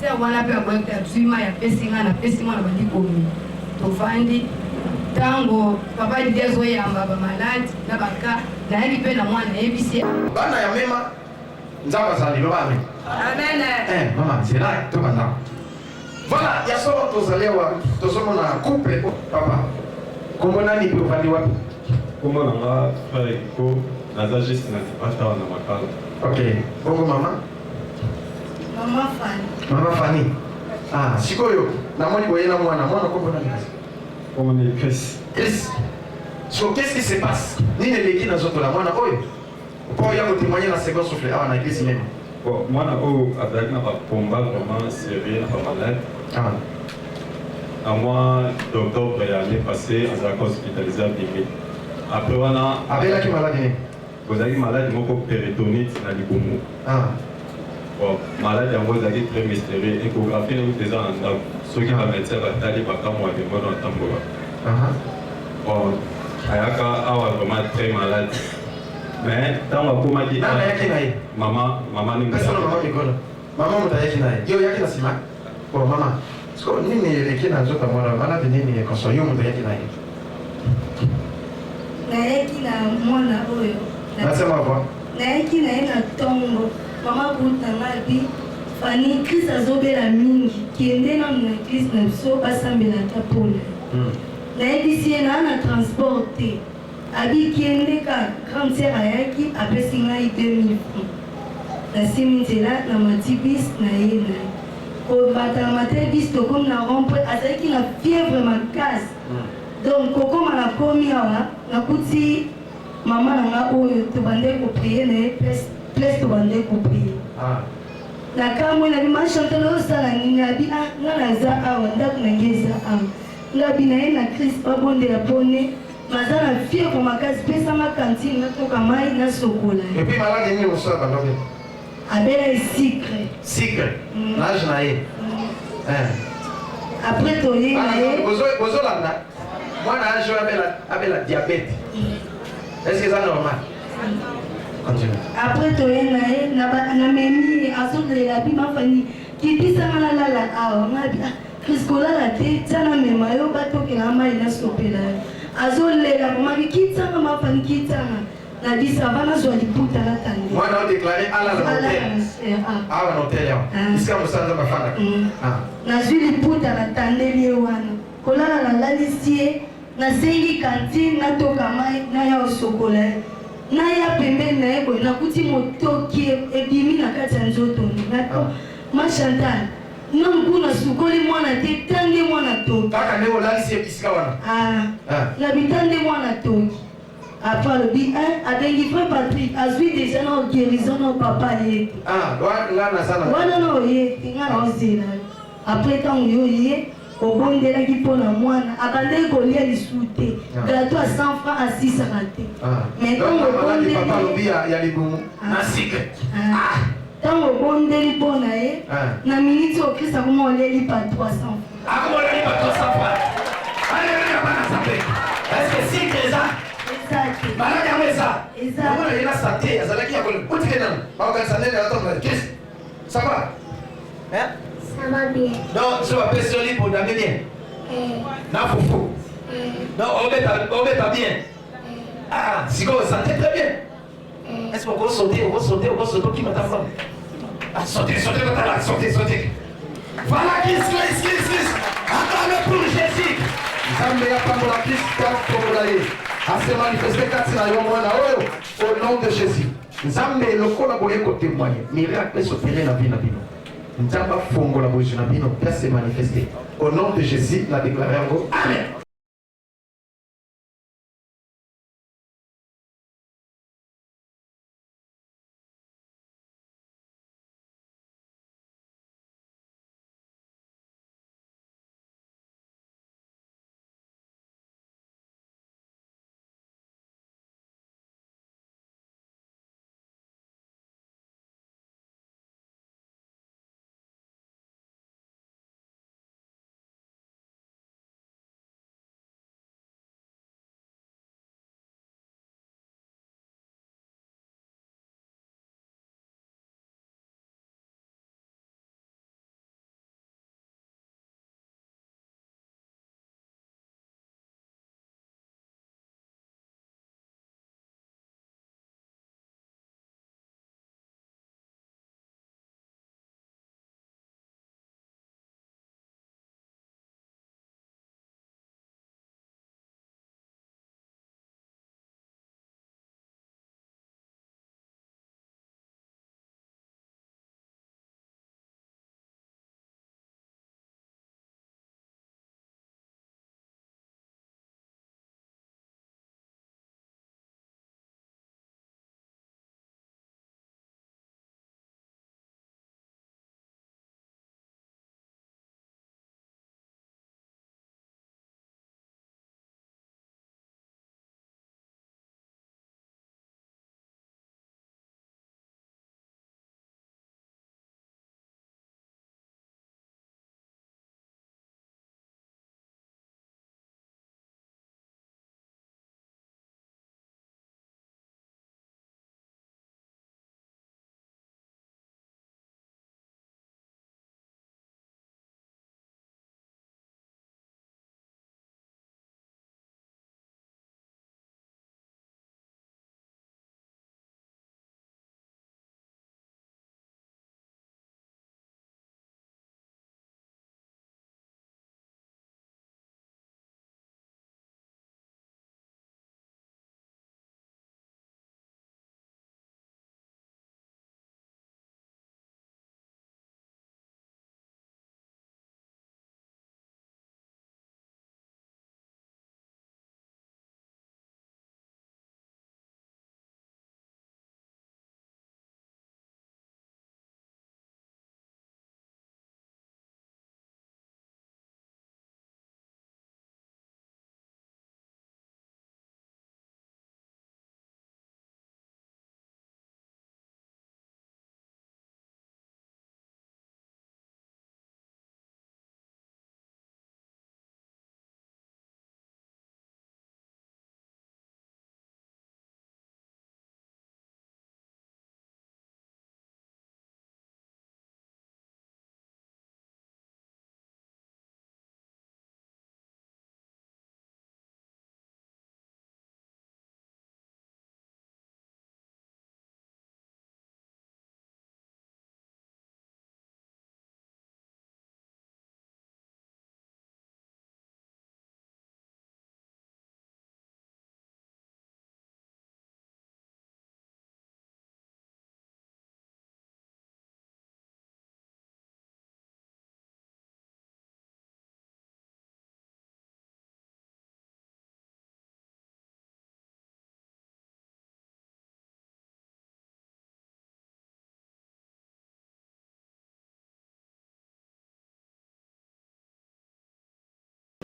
Speaker 7: sœur wana mpe aboyaki te azwi mai apesi ngai napesi mwana bandi komela tovandi ntango papa Didier azoyamba bamalade na baka nayaki mpe na mwana nayebisi
Speaker 2: Bana ya mema Nzambe azali loba amen.
Speaker 7: Amen.
Speaker 2: Eh, mama nzela tobanda. Voilà, ya solo tozali awa tozomona couple papa. Kombo nani mpe ovandi wapi?
Speaker 9: Kombo na nga frère Eko, naza juste na libanda awa na Makala.
Speaker 2: Ok, bongo mama?
Speaker 10: Mama Fanny.
Speaker 2: Mama Fanny. Ah, sikoyo namoni boye na mwana, mwana kombo nani?
Speaker 9: Kombo ni Chris.
Speaker 2: Chris. So qu'est-ce qui se passe? Nini eleki na nzoto la mwana oyo? Mpo oya kotémoigner na second souffle awa na église mema.
Speaker 9: Bon, mwana oyo azalaki na bacombat vraiment sérieux na bamalade. Na mois d'octobre ya année passée azalaki hospitalisé abimi. Après wana
Speaker 2: abelaki maladi nini?
Speaker 9: Ozalaki maladi moko péritonite na libumu. Bon, maladi yango ezalaki très mystérieux. Échographie nakuti eza na ndako. Soki bamédecin batali bakamwa demono atambola. Bon, ayaka awa vraiment très malade. Mais ntango akomaki
Speaker 2: Nani ayaki na ye?
Speaker 9: Mama, mama nini?
Speaker 2: Pesa na mama mikono. Mama moto ayaki na ye. Yo oyaki na nsima? Bon, mama. Siko nini eleki na nzoto ya mwana maladi nini ekoso yo moto ayaki na ye?
Speaker 10: Nayaki na mwana oyo.
Speaker 2: Nasema voix.
Speaker 10: Nayaki na ye na ntongo mama kuta nga abi Fani Chris azobela mingi kende nanu na église na biso basambela ata mpona nayebisi ye naa na transport te abi kende ka grande sœur ayaki apesi ngai 2000 francs nasimi nzela na mati bis na ye na ye komata na mata bis tokomi na rond point azalaki na fièvre makasi donc kokoma nakomi awa nakuti mama na nga oyo tobandeki koprier na ye place tobandeki koprier. Nakamwe, nabi ma Chantal osala nini? Abi ah nga naza awa, ndako na ngai eza awa. Ngabi na ye na Christ babondela po ne naza na fièvre makasi, pesa nga cantine natoka mayi nasokola ye.
Speaker 2: Et puis malade nini mosusu abandaki?
Speaker 10: Abela ye sucre.
Speaker 2: Sucre na age na ye. Eh.
Speaker 10: Après toye na ye.
Speaker 2: Bozolanda mwana age oyo abela abela diabète. Est-ce que eza normal? Continue.
Speaker 10: Après toye na ye namemi ye azolela bi mafani kitisa nga nalala awa nga bi ah Chris kolala te tia namema yo batokela mai nasopela yo azolela komaki kitisa nga mafani kitisa nga na bi ça va nazwa liputa natande
Speaker 2: mwana o déclaré alala na hotel awa na hotel awa esika mosala nzambe afandaka
Speaker 10: nazwi liputa natandeli ye wana kolala nalalisi ye Nasengi cantine natoka mayi naya kosokola ye. Naya pembeni na ye boye nakuti motoki ebimi na kati ya nzoto na Ma Chantal nanu kuna nasukoli mwana te ta nde mwana atoki.
Speaker 2: Kaka ndenge olalisi ye bisika wana?
Speaker 10: Ah, na bita nde mwana atoki. Après alobi hein, abengi frère Patrick azui dejà nao guérison nao papa aye te.
Speaker 2: Ah, nga naza na.
Speaker 10: Wana nao ye te nga naozela yo. Après tango yo oye obondelaki mpo na mwana abandaki kolia lisusu te gateau ya 100 francs asisaka te mais tango obondeli
Speaker 2: papa alobi ya libumu na sucre
Speaker 10: tango obondeli mpo na ye na minute oyo Christ akoma kolia lipa 300 francs
Speaker 3: akoma kolia lipa 300 francs Alléluia bana Nzambe est-ce que sucre eza maladi yango eza
Speaker 2: omona ye na sante azalaki ya kotika nanu bakokanisa ndenge atonga Christ Ça va? Hein?
Speaker 11: Ça va bien.
Speaker 2: Donc, so bapesi yo lipo odambe bien?
Speaker 11: Eh.
Speaker 2: Na fufu?
Speaker 11: Eh.
Speaker 2: Donc, obeta, obeta bien?
Speaker 11: Eh.
Speaker 2: Ah, sikoyo santé très bien.
Speaker 11: Eh.
Speaker 2: Est-ce qu'on sauter, on sauter, on sauter, okima ta femme? Ah, sauter, sauter, totala, sauter, sauter. Voilà Christ, Christ, Christ, Christ. Acclamez pour Jésus. Nzambe apambola Christ, atombola ye. Ase manifeste kati na yo mwana oyo au nom de Jésus. Nzambe lokola boye ko temoigner miracle e s'operer na vie na bino Nzambe afongola bozwi na bino pe a se manifester au nom de Jesus na declare yango amen.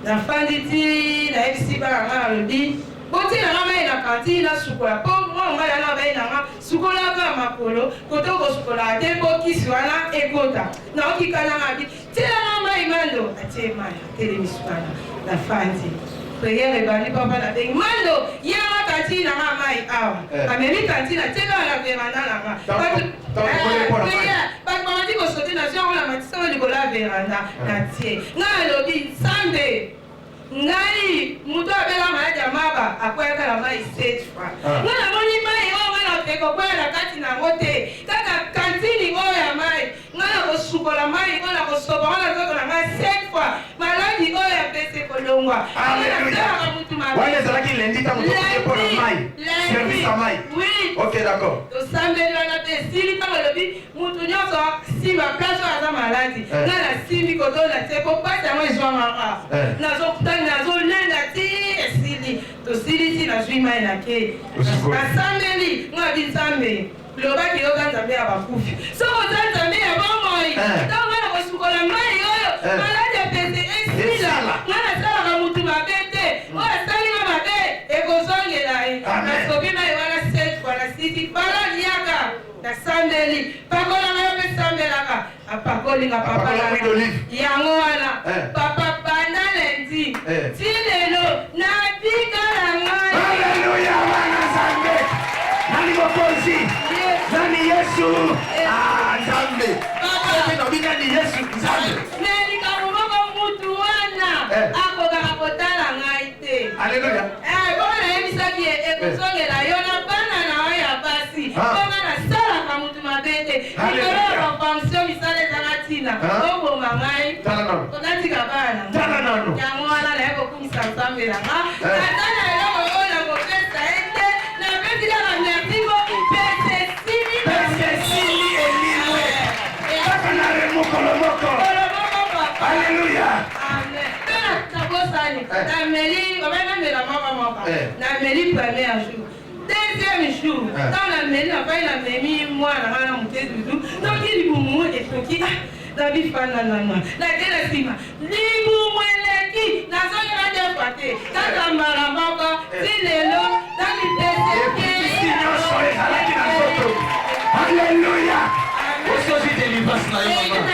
Speaker 12: Nafandi ti nayebisi bana nga, nalobi botiela nga mai na kantine nasukola, mpo mwa mobali wana abai na nga sukolaka makolo kote okosukolaka te mpo kisi wana ekota. Naoki kanda nga abi tiela nga mai mando, atie mai atelemisi wana nafandi. Prière ebandi, papa nabengi mando yanga kantine na nga mai awa. Amemi kantine atie kaka na veranda na nga. Prière bato babandi kosote, nazwi yango na matisa yango likolo ya veranda natie. Ngai alobi Nzambe ngai moto abela maladi ya maba akweyaka na mai sept fois. Ngai namoni mai oyo ngai na ekokwea na kati na yango te, kaka kantini oyo ya mai ngai nakosukola mai oyo nakosopa ngo na nzoto na ngai sept fois, maladi oyo ya pese kolongwa. Nasalaka mutu mabe.
Speaker 3: Wana ezalaki lundi ntango tokoki mpo na mai, service ya mai.
Speaker 12: Oui.
Speaker 3: Ok, d'accord.
Speaker 12: Tosambeli wana mpe esili. Ntango elobi mutu nyonso nsima place oyo aza maladi, ngai nasimbi koto natie po pasi yango ezwangaka. Nazolenda ti esili, tosilisi, nazwi mai nakei nasambeli. Ngai abi Nzambe lobaki yoka Nzambe ya bakufi, soki oza Nzambe ya bomoi, ntango ngai nakosukola mai oyo maladi ya pese esila. Ngai nasalaka mutu mabe te, oyo asalinga mabe ekozongela ye. Nasobi mai wana sept fois, nasiti balani yaka nasambeli pakolanga yo mpe sambelaka apakolinga papa yango wana. Papa, banda lundi ti lelo nabika na ngai.
Speaker 3: Alleluya! Wana Nzambe nani mokonzi? Nani Yesu? Ah, Nzambe. Soki nabi nani Yesu? Nzambe.
Speaker 12: Me likambo moko, mutu wana akokaka kotala ngai te.
Speaker 3: Alleluya.
Speaker 12: Bongo nayebisaki ye ekozongela yo na bana na yo ya basi, bongo nasalaka mutu mabe te. Likolo ya bafonction misala ezanga ntina oboma ngai natika bana. Yango wana naye kokumisa Nzambe na nga. Ata na eloko oyo nakopesa ye te, napesi kaka merci po pese esili.
Speaker 3: Pese esili, elimwe kaka na mokolo moko. Alleluya.
Speaker 12: Mpe nabosani, nameli babai namela moko moko. Nameli premier jour, deuxième jour ntango nameli nafai namemi mwana nga na moke dudu noki libumu etoki nabifanda nana nake na nsima libumu eleki nazongela ndefa te kaka mbala moko ti lelo
Speaker 3: nalipese nyonso ezalaki na nzoto. Alleluya! Osozi délivrance na yo mama.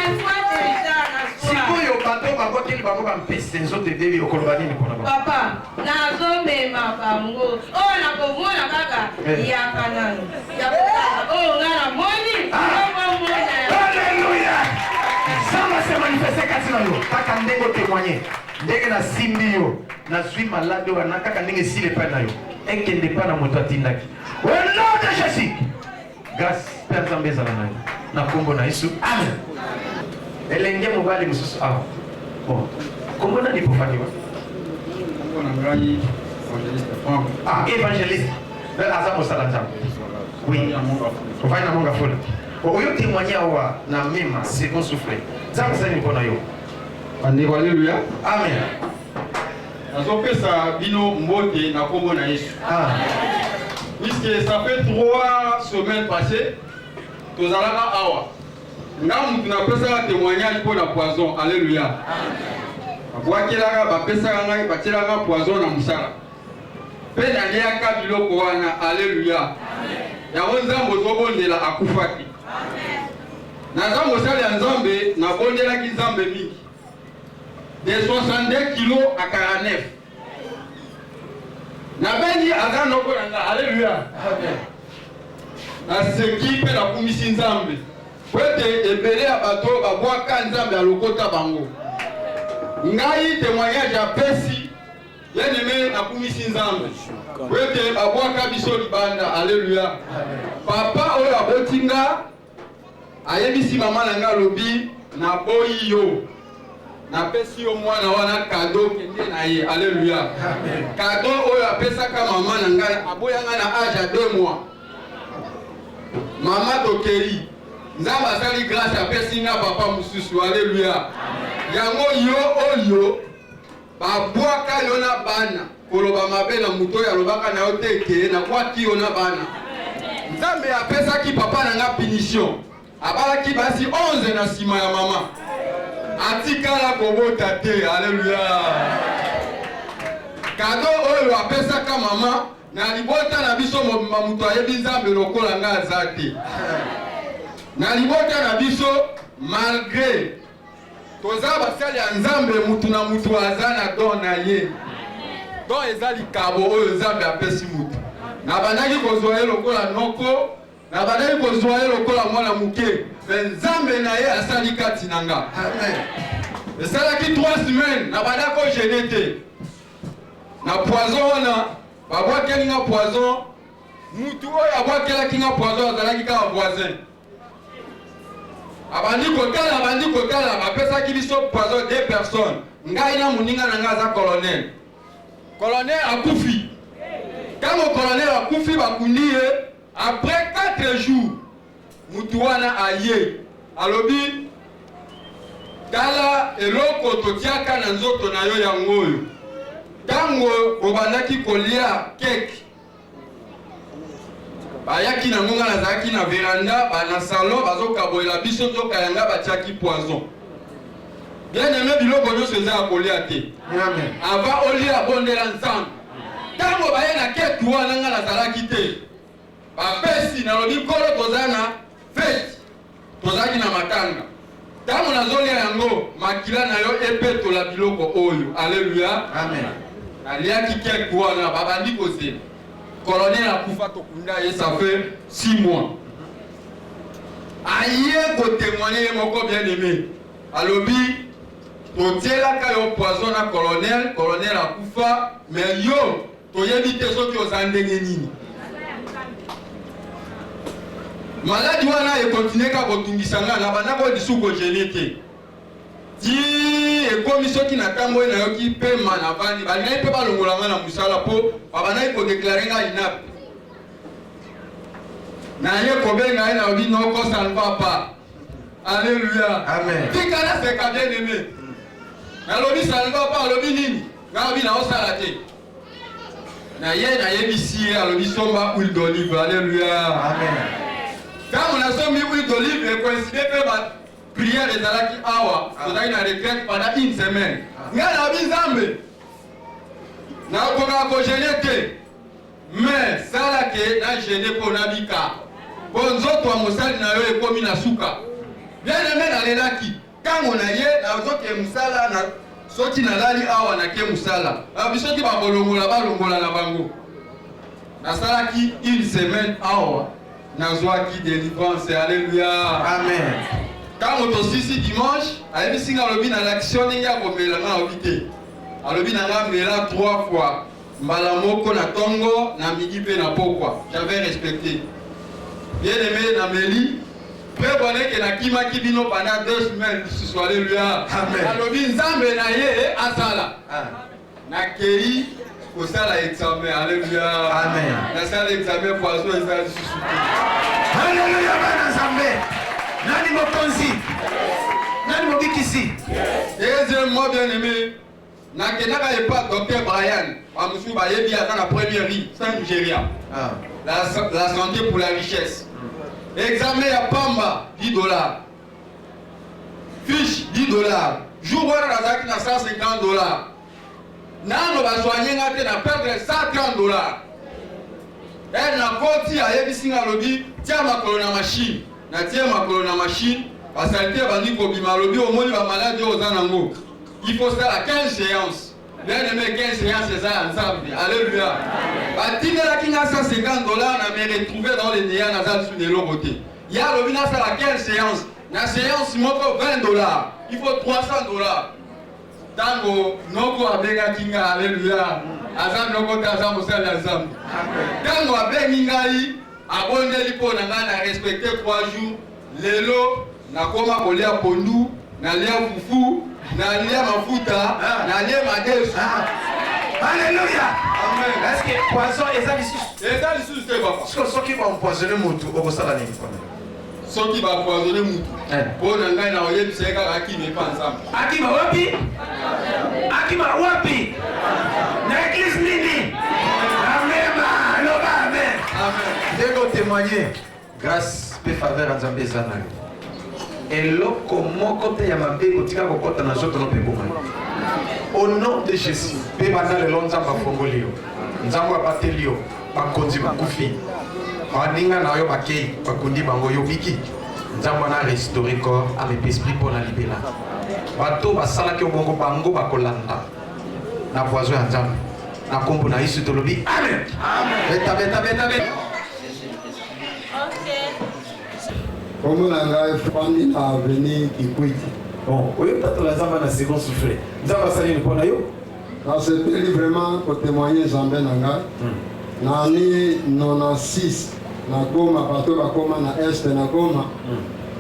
Speaker 3: Sikoyo bato babwakeli bango bampese nzoto ebebi, okoloba nini mpona bango?
Speaker 12: Papa, nazomema bango oyo nakomona kaka yaka nano ya kotala oyo nga namoni omomona.
Speaker 3: Alleluya! Nzambe ase manifeste kati na yo kaka ndenge otémoigne, ndenge nasimbi yo nazwi maladi wana, kaka ndenge esili epai na yo, ekende epai na moto atindaki. Au nom de Jésus, grâce mpe ya Nzambe ezala na yo na nkombo na Yesu, amen. Elenge mobali mosusu awa, bon, kombo nani pofani wa?
Speaker 5: Kombo na ngai Évangéliste Frank.
Speaker 3: Ah, évangéliste aza mosala Nzambe. Oui, ovandi na Monga Fula. Oyo témoigne awa na mema second souffle, Nzambe asali mpo na yo.
Speaker 5: Bandeko, aleluya.
Speaker 3: Amen.
Speaker 5: Nazopesa bino mbote na nkombo na Yesu, puisque ça fait 3 semaines passées tozalaka awa. Nga mutu napesaka témoignage mpo na poison. Alleluya! Babwakelaka, bapesaka ngai, batielaka poison na mosala mpe naliaka biloko wana. Alleluya! Yango Nzambe ozobondela akufaki. Naza mosali ya Nzambe, nabondelaki Nzambe mingi, de 62 kilo à 49. Nabengi aza noko na nga. Alleluya! Naseki mpe nakumisi Nzambe po ete ebele ya bato oyo babwaka, Nzambe alokota bango. Ngai témoignage apesi bien-aimé, nakumisi Nzambe po ete babwaka biso libanda. Alleluya! Papa oyo aboti nga ayebisi mama na nga, alobi naboyi yo, napesi yo mwana wana cadeau, kende na ye. Alleluya! Cadeau oyo apesaka mama na ngai, aboyanga na âge ya 2 mois. Mama tokei, Nzambe asali grâce, apesi nga papa mosusu. Alleluya! Yango yo oyo babwaka yo na bana, koloba mabe na moto oyo alobaka na yo te eke nabwaki yo na bana. Nzambe apesaki papa na nga punition, abalaki basi 11 na nsima ya mama, atikala kobota te. Alleluya! Kado oyo apesaka mama na libota na biso mobimba, moto ayebi Nzambe lokola nga aza te. Na libota na biso, malgré toza basali ya Nzambe, mutu na mutu aza na don na ye. Don eza likabo oyo Nzambe apesi mutu. Nabandaki kozwa ye lokola noko, nabandaki kozwa ye lokola mwana moke, me Nzambe na ye asali kati na nga. Esalaki 3 semaines nabandaki kogene te na poison wana. Babwakeli nga poison. Mutu oyo abwakelaki nga poison azalaki kaka voisin. Abandi kotala, abandi kotala, bapesaki biso poison deux personnes, ngai na moninga na ngai aza colonel. Colonel akufi. Ntango colonel akufi, bakundi ye. Après 4 jours, mutu wana aye, alobi: tala eloko totiaka na nzoto na yo yango oyo. Ntango bobandaki kolia keke, bayaki nango, ngai nazalaki na veranda, ba na salon bazokabolela biso, nzoka yanga batiaki poison. Bien aimé, biloko nyonso eza ya kolia te. Avant olia, bondela Nzambe. Ntango baye na keke wana, ngai nazalaki te, bapesi, nalobi: Nkolo, toza na fête, tozalaki na matanga. Ntango nazolia yango, makila na yo epetola biloko oyo. Alleluya.
Speaker 2: Amen.
Speaker 5: Naliaki keke wana, babandi kozela. Colonel akufa, tokunda ye, ça fait 6 mois. Aye kotémoigner ye moko, bien aimé, alobi: totielaka yo poison na colonel, colonel akufa, mais yo toyebi te soki oza ndenge nini. Maladi wana ekontinue kaka kotungisa nga, na bandako lisusu kogêner te. Ti ekomi soki natamboli, nayoki pema, navandi. Balingaki mpe balongola nga na mosala mpo babandaki kodéclarer nga inapte. Naye kobenga ye, nalobi: noko, ça ne va pas. Alléluia.
Speaker 2: Amen.
Speaker 5: Tika naseka, bien aimé. Nalobi: ça ne va pas. Alobi: nini? Nalobi: naosala te. Na ye nayebisi ye, alobi: somba huile d'olive. Alléluia.
Speaker 2: Amen.
Speaker 5: Ntango nasombi huile d'olive, ecoïncider mpe ba prière ezalaki awa, tozalaki na retraite pendant une semaine. Ngai nalobi: Nzambe, nakokaka kogêner te, mais sala ke nagêner mpo nabika, mpo nzoto ya mosali na yo ekomi na suka. Bien aimé, nalelaki. Ntango na ye nazoke mosala na, soki nalali awa, nake mosala, abi soki bakolongola, balongola na bango. Nasalaki une semaine awa, nazwaki délivrance. Alléluia.
Speaker 2: Amen.
Speaker 5: Ntango tosisi dimanche, ayebisi nga, alobi: nalakisi yo ndenge ya komela. Nga alobi te, alobi na nga: mela trois fois, mbala moko na ntongo, na midi mpe na pokwa. J'avais respecté, bien aimé, nameli mpe boneke, nakimaki bino pendant 2 semaines lisusu. Alléluia.
Speaker 2: Amen.
Speaker 5: Alobi Nzambe na ye asala. Nakei kosala examen. Alléluia.
Speaker 2: Amen.
Speaker 5: Nasala examen, poison eza lisusu te.
Speaker 3: Alleluya, bana Nzambe. Nani mokonzi? Nani mobikisi?
Speaker 5: Deuxièmement, bien aimé, nakendaka epa docteur Brian. Bamosusu bayebi, aza na première rue Saint Nigeria. La santé pour la richesse. Examen ya pamba, 10 dollars. Fiche, 10 dollars. Jour wana nazalaki na 150 dollars. Nano basoigner nga te, na perdre 130 dollars. E nakoti, ayebisi nga, alobi: tia makolo na machine. Natie makolo na machine, basaleté ebandi kobima. Alobi: omoni bamaladi oyo oza nango, il faut sala 15 séances. Bien aimé, 15 séances eza ya Nzambe. Alléluia. Batindelaki nga 150 dollars, na me retrouver dans le néant, naza lisusu na eloko te. Ye alobi nasala 15 séances, na séance moko 20 dollars, il faut 300 dollars. Ntango noko abengaki nga, alleluya, aza noko te, aza mosali ya Nzambe. Ntango abengi ngai, abondeli mpo na ngai, na respecte 3 jours. Lelo nakoma kolia pondu, nalia fufu, nalia mafuta, nalia madesu.
Speaker 3: Alléluia.
Speaker 5: Amen.
Speaker 3: Est-ce que poison eza lisusu?
Speaker 5: Eza lisusu te, papa.
Speaker 3: Soki baempoisonner motu, okosala nini?
Speaker 5: Soki baempoisonner mutu, mpo na ngai na oyebisa ye kaka akima epa Nzambe.
Speaker 3: Akima wapi? Akima wapi? Na église nini? Amen, loba amen.
Speaker 2: Ndenge otémoigner, grâce mpe faveur ya Nzambe eza na yo. Eloko moko te ya mabe kotika kokɔta na nzoto no mpe boma yo. Au nom de Jésus, mpe banda lelo Nzambe afongoli yo, Nzambe abateli yo, bakonzi bakufi, baninga na yo bakei, bakundi bango, yo obiki. Nzambe wana restaure corps, ame mpe esprit mpo na libela. Bato basalaki yo bongo, bango bakolanda na poison ya Nzambe. Na nkombo na Yesu tolobi amen. Beta beta beta beta.
Speaker 13: Kombo na ngai Fandi na avenue Kikwiti.
Speaker 2: Bon, oyo tatola Nzambe na second souffle. Nzambe asali nini mpo na yo?
Speaker 13: Nasepeli vraiment kotemoigne Nzambe na ngai. Na année 96 na Goma, bato bakoma na est na Goma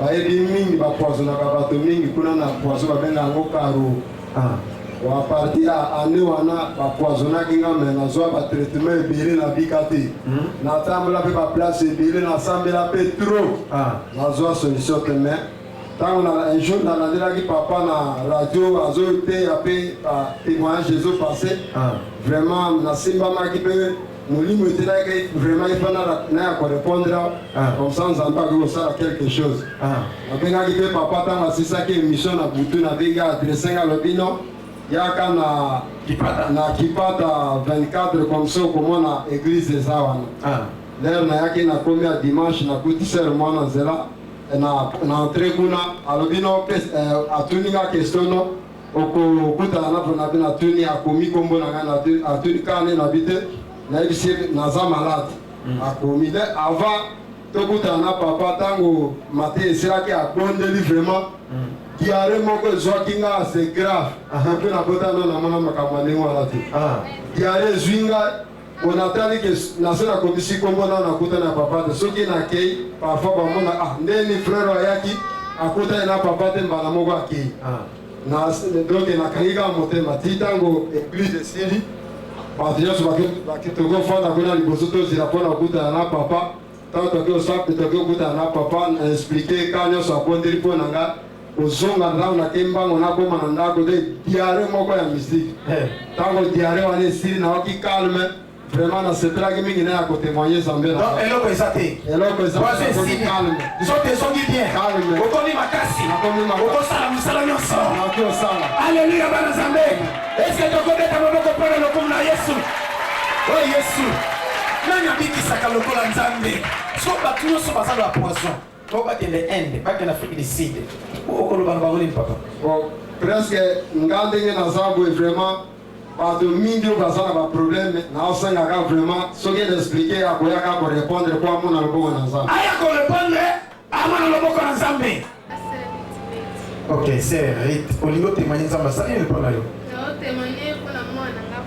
Speaker 13: bayebi mingi, bapoisonaka bato mingi kuna na poison babenga yango karo. Bon, à partir ya année wana bapoisonaki nga, me nazwa batraitement ebele, nabika te. Natambola mpe baplace ebele, nasambela mpe trop, nazwa solution te. Mais ntango na un jour nalandelaki papa na radio azoteya mpe batémoignage ezopasse, vraiment nasimbamaki mpe molimo etelaki vraiment ifa naya korépondre comme ça Nzambe akoki kosala quelque chose. Nabengaki mpe papa ntango asisaki émission na butu, nabengi, adresse nga, alobi no yaka na Kipata 24, comme ça okomona église eza wana. Lere nayaki, nakomi ya dimanche, nakuti sœur mwana nzela na entrée kuna, alobi no atuni nga question no okokutana na na bi natuni, akomi kombo na ngai, atuni kaka nde nabi te, nayebisi ye naza malade. Akomi nde avant tokutana na papa. Ntango mate esilaki, abondeli, vraiment diarrhée moko ezwaki nga, c'est grave, mpe nabota no namona makambo ya ndenge wana te. Diarrhée ezwi ngai, onatali ke nase nakomisi kombo nano nakutani na papa te. Soki nakei, parfois bamona ah ndeni frère ayaki akutani na papa te, mbala moko akei. Donc nakangi kaka motema ti ntango église esili, bato nyonso tokofanda kuna liboso, tozela mpona kokutana na papa. Ntango toki kokutana na papa, na expliquer ka nyonso, abondeli mpo na nga. Kozonga ntango nake mbango, nakóma na ndako te, diarrhée moko ya mystique. Ntango diarrhée wana esili, nayoki calme, vraiment nasepelaki mingi na ya kotémoigne Nzambe na
Speaker 3: Eloko eza te.
Speaker 13: Eloko eza.
Speaker 3: Poison esili, nzoto ezongi bien, okomi makasi, okosala mosala nyonso.
Speaker 13: Nakoki osala.
Speaker 3: Alleluya bana Nzambe! Eske tokobeta maboko mpona lokumu na Yesu? Oyo Yesu, nani abikisaka lokola Nzambe? So bato nyonso baza na poison to bakende Inde, bakende Afrique du Sud, okoloba na bango nini, papa?
Speaker 13: Bon, presque nga ndenge naza boye, vraiment bato mingi oyo baza na baproblème, naosengaka vraiment soki na expliquer, akoyaka korépondre po amona loboko na Nzambe.
Speaker 3: Aya korépondre, amona loboko na Nzambe.
Speaker 2: Ok, c'est Rit, olingi otémoigne Nzambe asali nini mpo na yo?
Speaker 14: Naotémoigne mpona mwana nga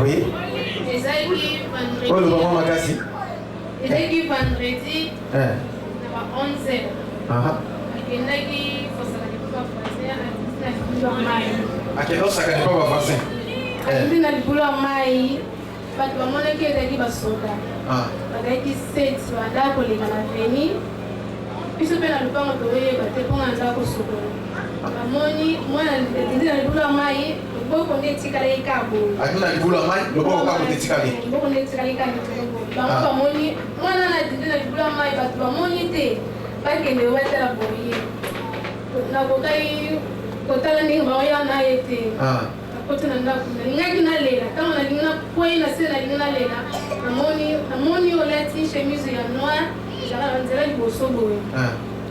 Speaker 14: oyo. Ezalaki vendredi.
Speaker 2: Oyo loba mwa makasi.
Speaker 14: Ezalaki vendredi na ba 11 heures. Akendaki kosala lipa bavoisin, atindi na libulu ya mai.
Speaker 2: Akende osaka lipa bavoisin.
Speaker 14: Atindi na libulu ya mai, bato bamonaki, ezalaki basoda. Bazalaki sept, banda koleka na veni biso mpe na lopango, toyeba te mponga ndako sokola. Bamoni mwana atindi na libulu ya mai, loboko nde etikalaki kaka boye.
Speaker 2: Atindi na libulu ya mai, loboko kaka moto etikali.
Speaker 14: Loboko nde etikali kaka likolo boye. Bango bamoni mwana na atindi na libulu ya mai, bato bamoni te, bakende batala boye. Nakokaki kotala ndenge baoya na ye te. Nakoti na ndako, nalingaki nalela. Ntango nalingi nakwei na se, nalingi nalela, namoni olati chemise ya noir, ezalaka na nzela liboso boye.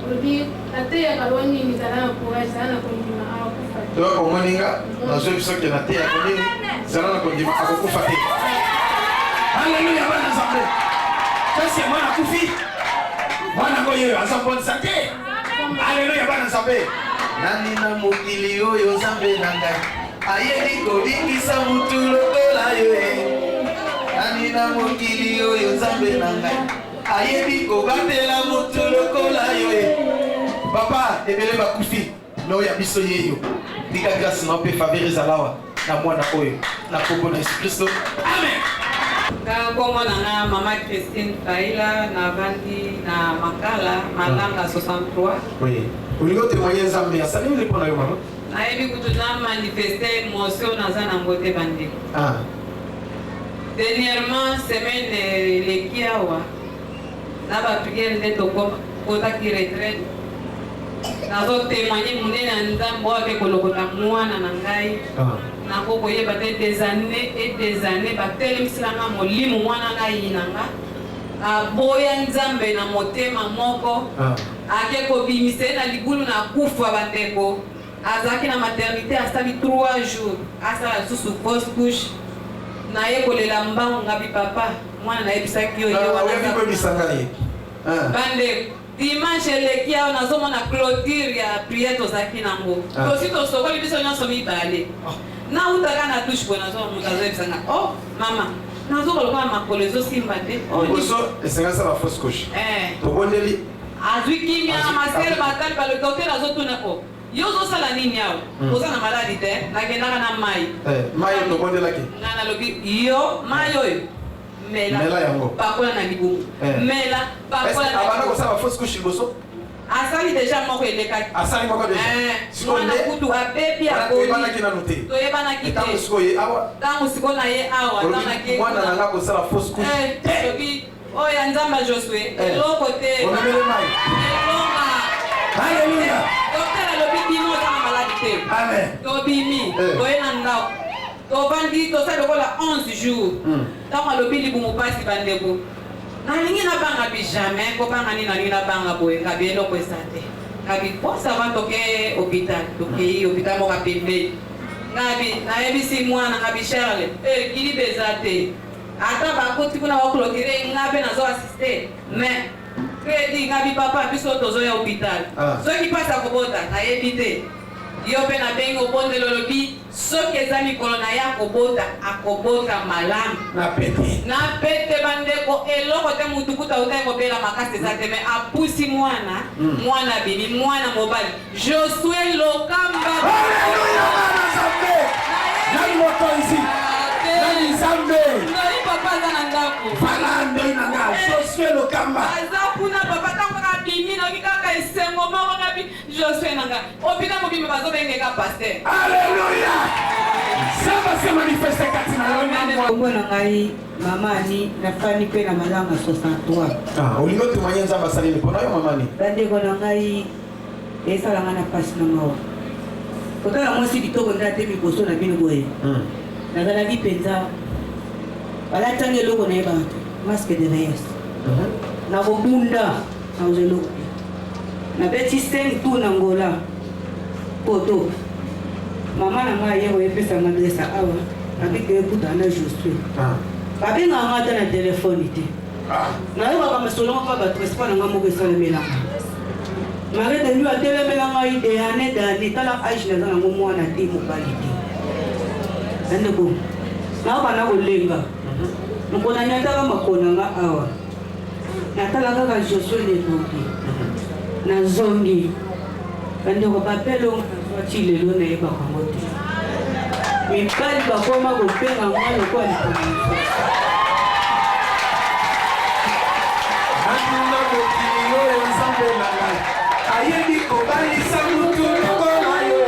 Speaker 14: Olobi nateyaka lo nini? Zala na courage, zala na kondima, akokufa te.
Speaker 2: Donc omoni nga nazwi biso ke nateyaka nini? Zala na kondima, akokufa te.
Speaker 3: Alleluya bana Nzambe! Kasi mwana akufi, mwana ngo yeyo aza bonne santé. Alleluya bana Nzambe!
Speaker 15: Nani na mokili oyo, Nzambe na ngai, ayebi kobikisa mutu lokola yo e? Nani na mokili oyo, Nzambe na ngai, ayebi kobatela mutu lokola yo e?
Speaker 2: Papa, ebele bakufi, me oyo ya biso yeyo. Tika grâce na mpe faveur ezala awa na mwana oyo, na kombo na Yesu Kristo, amen.
Speaker 16: Nga nkombo na nga Mama Christine Faila, navandi na Makala, Malanga 63.
Speaker 2: Oui, olingi otémoigne Nzambe asali nini mpo na yo, mama?
Speaker 16: Nayebi kutu na manifeste émotion naza nango te, bandeko. Dernièrement, semaine eleki awa, na baprière nde tokotaki retraite. Nazotémoigne monene ya Nzambe oyo ake kolokota mwana na ngai. Nako koyeba te des annees et des annees batelemisela nga molimo mwana nga ayina nga aboya Nzambe na motema moko ake kobimisa ye na libulu na kufa bandeko azalaki na maternite asali 3 jours asala lisusu fausse couche naye kolela mbangu nga bi papa mwana nayebisaki yo ye wana
Speaker 15: Oyebi koyebisa ngai.
Speaker 16: Bandeko Dimanche eleki awa nazomona cloture ya prière tozalaki nango.
Speaker 15: Ah.
Speaker 16: Tosi tosokoli biso nyonso mibale. Nauta kaka na douche boye nazomona moto azoyebisa nga, "Oh mama, nazoka lokola makolo ezosimba te." Oh,
Speaker 15: Liboso esengeli asala fausse couche.
Speaker 16: Eh.
Speaker 15: Tobondeli.
Speaker 16: Azwi kimia na masele batali balobi docteur azotuna o yo ozosala nini awa? Oza na maladi te? Nakendaka na mai.
Speaker 15: Eh, mai oyo tobondelaki.
Speaker 16: Nga nalobi yo mai oyo mela,
Speaker 15: Mela yango.
Speaker 16: pakola na libumu
Speaker 15: Eh.
Speaker 16: mela pakola na
Speaker 15: Abanda
Speaker 16: libumu.
Speaker 15: kosala fausse couche liboso.
Speaker 16: Asali deja moko elekaki.
Speaker 15: Asali moko deja.
Speaker 16: Eh,
Speaker 15: Sikoyo
Speaker 16: mwana
Speaker 15: nde-
Speaker 16: kutu abebi
Speaker 15: Wana
Speaker 16: aboli.
Speaker 15: toyebanaki nanu te.
Speaker 16: Toyebanaki te.
Speaker 15: Ntango sikoyo ye awa.
Speaker 16: Ntango sikoyo na ye awa
Speaker 15: Olobi,
Speaker 16: ntango ake
Speaker 15: mwana na nga kosala fausse couche.
Speaker 16: Eh, olobi oyo ya Nzambe ya Josue
Speaker 15: Eh.
Speaker 16: eloko te.
Speaker 15: Omemele mai.
Speaker 16: Elonga.
Speaker 15: Alléluia.
Speaker 16: Docteur alobi bino oza na maladi te.
Speaker 15: Amen.
Speaker 16: Tobimi
Speaker 15: Eh.
Speaker 16: toye na ndako tovandi tosali lokola 11 jours. Ntango alobi libumu pasi bandeko nalingi nabanga bi jamais kobanga nini nalingi nabanga boye ngabi eloko eza te ngabi bon ça va toke hôpital tokei hôpital moko ya pembeni ngabi nayebisi mwana ngabi Charles eh, kiliba eza te ata bakoti kuna baclotire nga mpe nazo assiste mais crédit ngabi papa biso tozoya hôpital
Speaker 15: Ah.
Speaker 16: soki mpasi ya kobota nayebi te yo mpe nabengi obondeli olobi soki eza mikolo na ye akobota akobota malamu
Speaker 15: Na pete.
Speaker 16: Na pete bandeko eloko te mutu kuta utaki kobela makasi eza te me apusi mwana mwana abimi mwana mobali Josue Lokamba.
Speaker 3: Nani mokonzi? Nani Nzambe?
Speaker 16: Ndoi papa aza na ndako.
Speaker 3: Voilà ndoi na nga. Josue Lokamba.
Speaker 16: Aza kuna papa ntango kaka abimi nayoki kaka esengo moko nabi Josue na nga hôpital mobimba bazobengeka pasteur.
Speaker 3: Alléluia. Nzambe ase manifeste kati na yo na mwa.
Speaker 17: Kombo na ngai mama Ani nafandi mpe na Malanga 63.
Speaker 15: Ah, olingi otémoigne Nzambe asali nini mpona yo mama Ani?
Speaker 17: Bandeko na ngai esala ngai na mpasi na mawa kotala mwasi kitoko nde ate liboso na bino boye. Nazalaki mpenza balatanga eloko nayebaka te masque de reyes nakobunda nakozwa eloko te nabeti 5 tour na ngola poto mama na ngai aye koyepesa nga adresse awa abiki ekutana na Josue babengaka nga ata na telefone te nayokaka masolo ngo mpa bato espoir na ngai moko esalemelanga mari de lui atelemela ngai de année d'année tala age naza nango mwana te mobali te bandeko nayoka na kolenga mokolo nanyataka makolo na nga awa natala kaka Josue Lenoki nazongi bandeko bapele oyo nazwa ti lelo nayebaka yango te mibali bakoma kobenga nga lokola likambo.
Speaker 2: Nani na mokili oyo Nzambe na ngai ayebi kobalisa mutu lokola yo?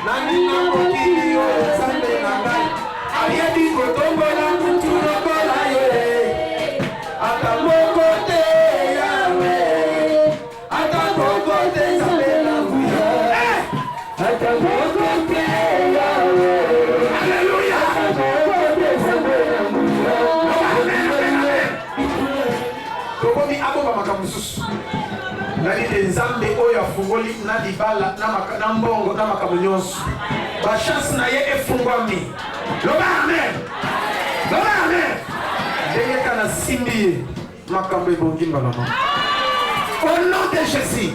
Speaker 2: Nani na mokili oyo Nzambe na ngai ayebi kotombola mutu lokola yo? Ata moko te Yawe, ata moko te Nzambe na nguya, ata moko te Yawe. Alléluia. Ata moko te Nzambe na nguya.
Speaker 15: Tokomi abomba makambo mosusu nali te Nzambe oyo afungoli na libala na maka- na mbongo na makambo nyonso bachance na ye efungwami. Loba amen, loba amen. Ndenge kaka nasimbi ye makambo ebongi mbala moko au nom de Jésus.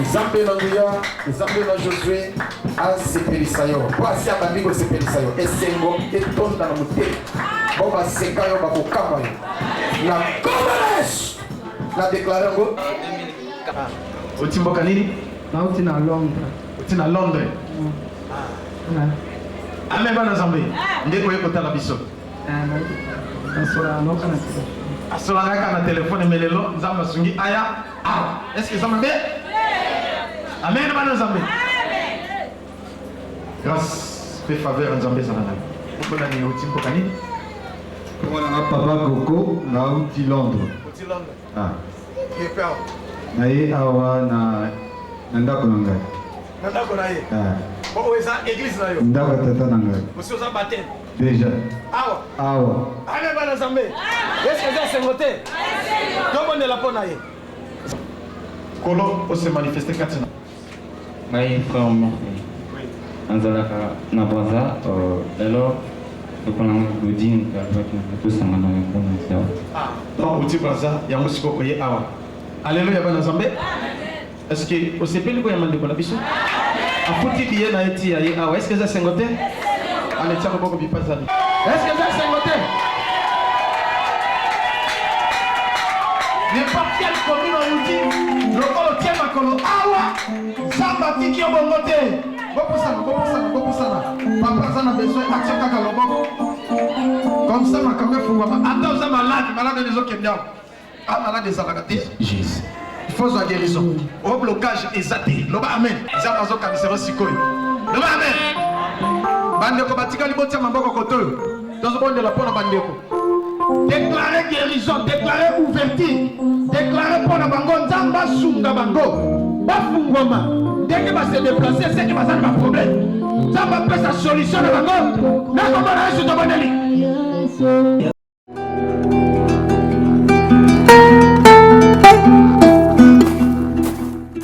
Speaker 15: Nzambe na nguya, Nzambe na Josue asepelisa yo mpo asi abandi kosepelisa yo. Esengo etonda na motema bo baseka yo bakokamwa yo na nkombo na Yesu na deklare yango.
Speaker 2: Oti mboka nini?
Speaker 18: Nauti na Londres.
Speaker 2: Oti na Londres. Amen bana Nzambe. Nde oye kotala biso.
Speaker 18: Nasolaka naoka na telefone.
Speaker 2: Asolaka kaka na telefone mais lelo Nzambe asungi aya awa. Est-ce que eza mabe? Amen bana Nzambe. Grâce pe faveur ya Nzambe ezala na yo. Kombo nani oti mboka nini?
Speaker 19: Kombo na nga Papa Koko, nauti Londres.
Speaker 15: Oti Londres.
Speaker 19: Ah.
Speaker 15: Ye pe awa.
Speaker 19: Na ye awa na na ndako na ngai.
Speaker 15: Na ndako na ye.
Speaker 19: Ah.
Speaker 2: Bon, oyo eza église na yo.
Speaker 19: Ndako ya tata na ngai.
Speaker 2: Osi oza baptême.
Speaker 19: Déjà.
Speaker 2: Awa.
Speaker 19: Awa.
Speaker 2: Amen bana Nzambe. Est-ce que eza esengo te? Tobondela mpo na ye. Kolo ose manifeste kati na
Speaker 18: Ngai frère Murphy. Nazalaka na Brazza lelo ndeko na ngai Claudine alobaki na ngai tosangana yango na nzela.
Speaker 2: Ah, donc outi Brazza yango sikoyo oye awa. Alléluia bana Nzambe. Est-ce que osepeli koyamba ndeko na biso? Afuti billet na ye ti ya ye awa. Est-ce que eza esengo te? Allez, tia loboko bipazali. Est-ce que eza esengo te? N'importe quelle commune outi lokola otie makolo awa Nzambe atiki yo bongo te. Bopusana, bopusana, bopusana. Papa aza na besoin atia kaka loboko. Comme ça makambo efungwama. Ata oza malade, malade ezokende awa. Ah malade ezalaka te.
Speaker 3: Jésus.
Speaker 2: Il faut zwa guérison. O blocage eza te. Loba amen. Nzambe azokanisa yo sikoyo. Loba amen. Bandeko batikali botia maboko kote oyo. Tozobondela mpo na bandeko. Déclarer guérison, déclarer ouverture, déclarer mpo na bango Nzambe asunga bango bafungwama ndenge ba se déplacer seke baza na ba problème. Nzambe apesa solution na bango. Na kombo na Yesu tobondeli.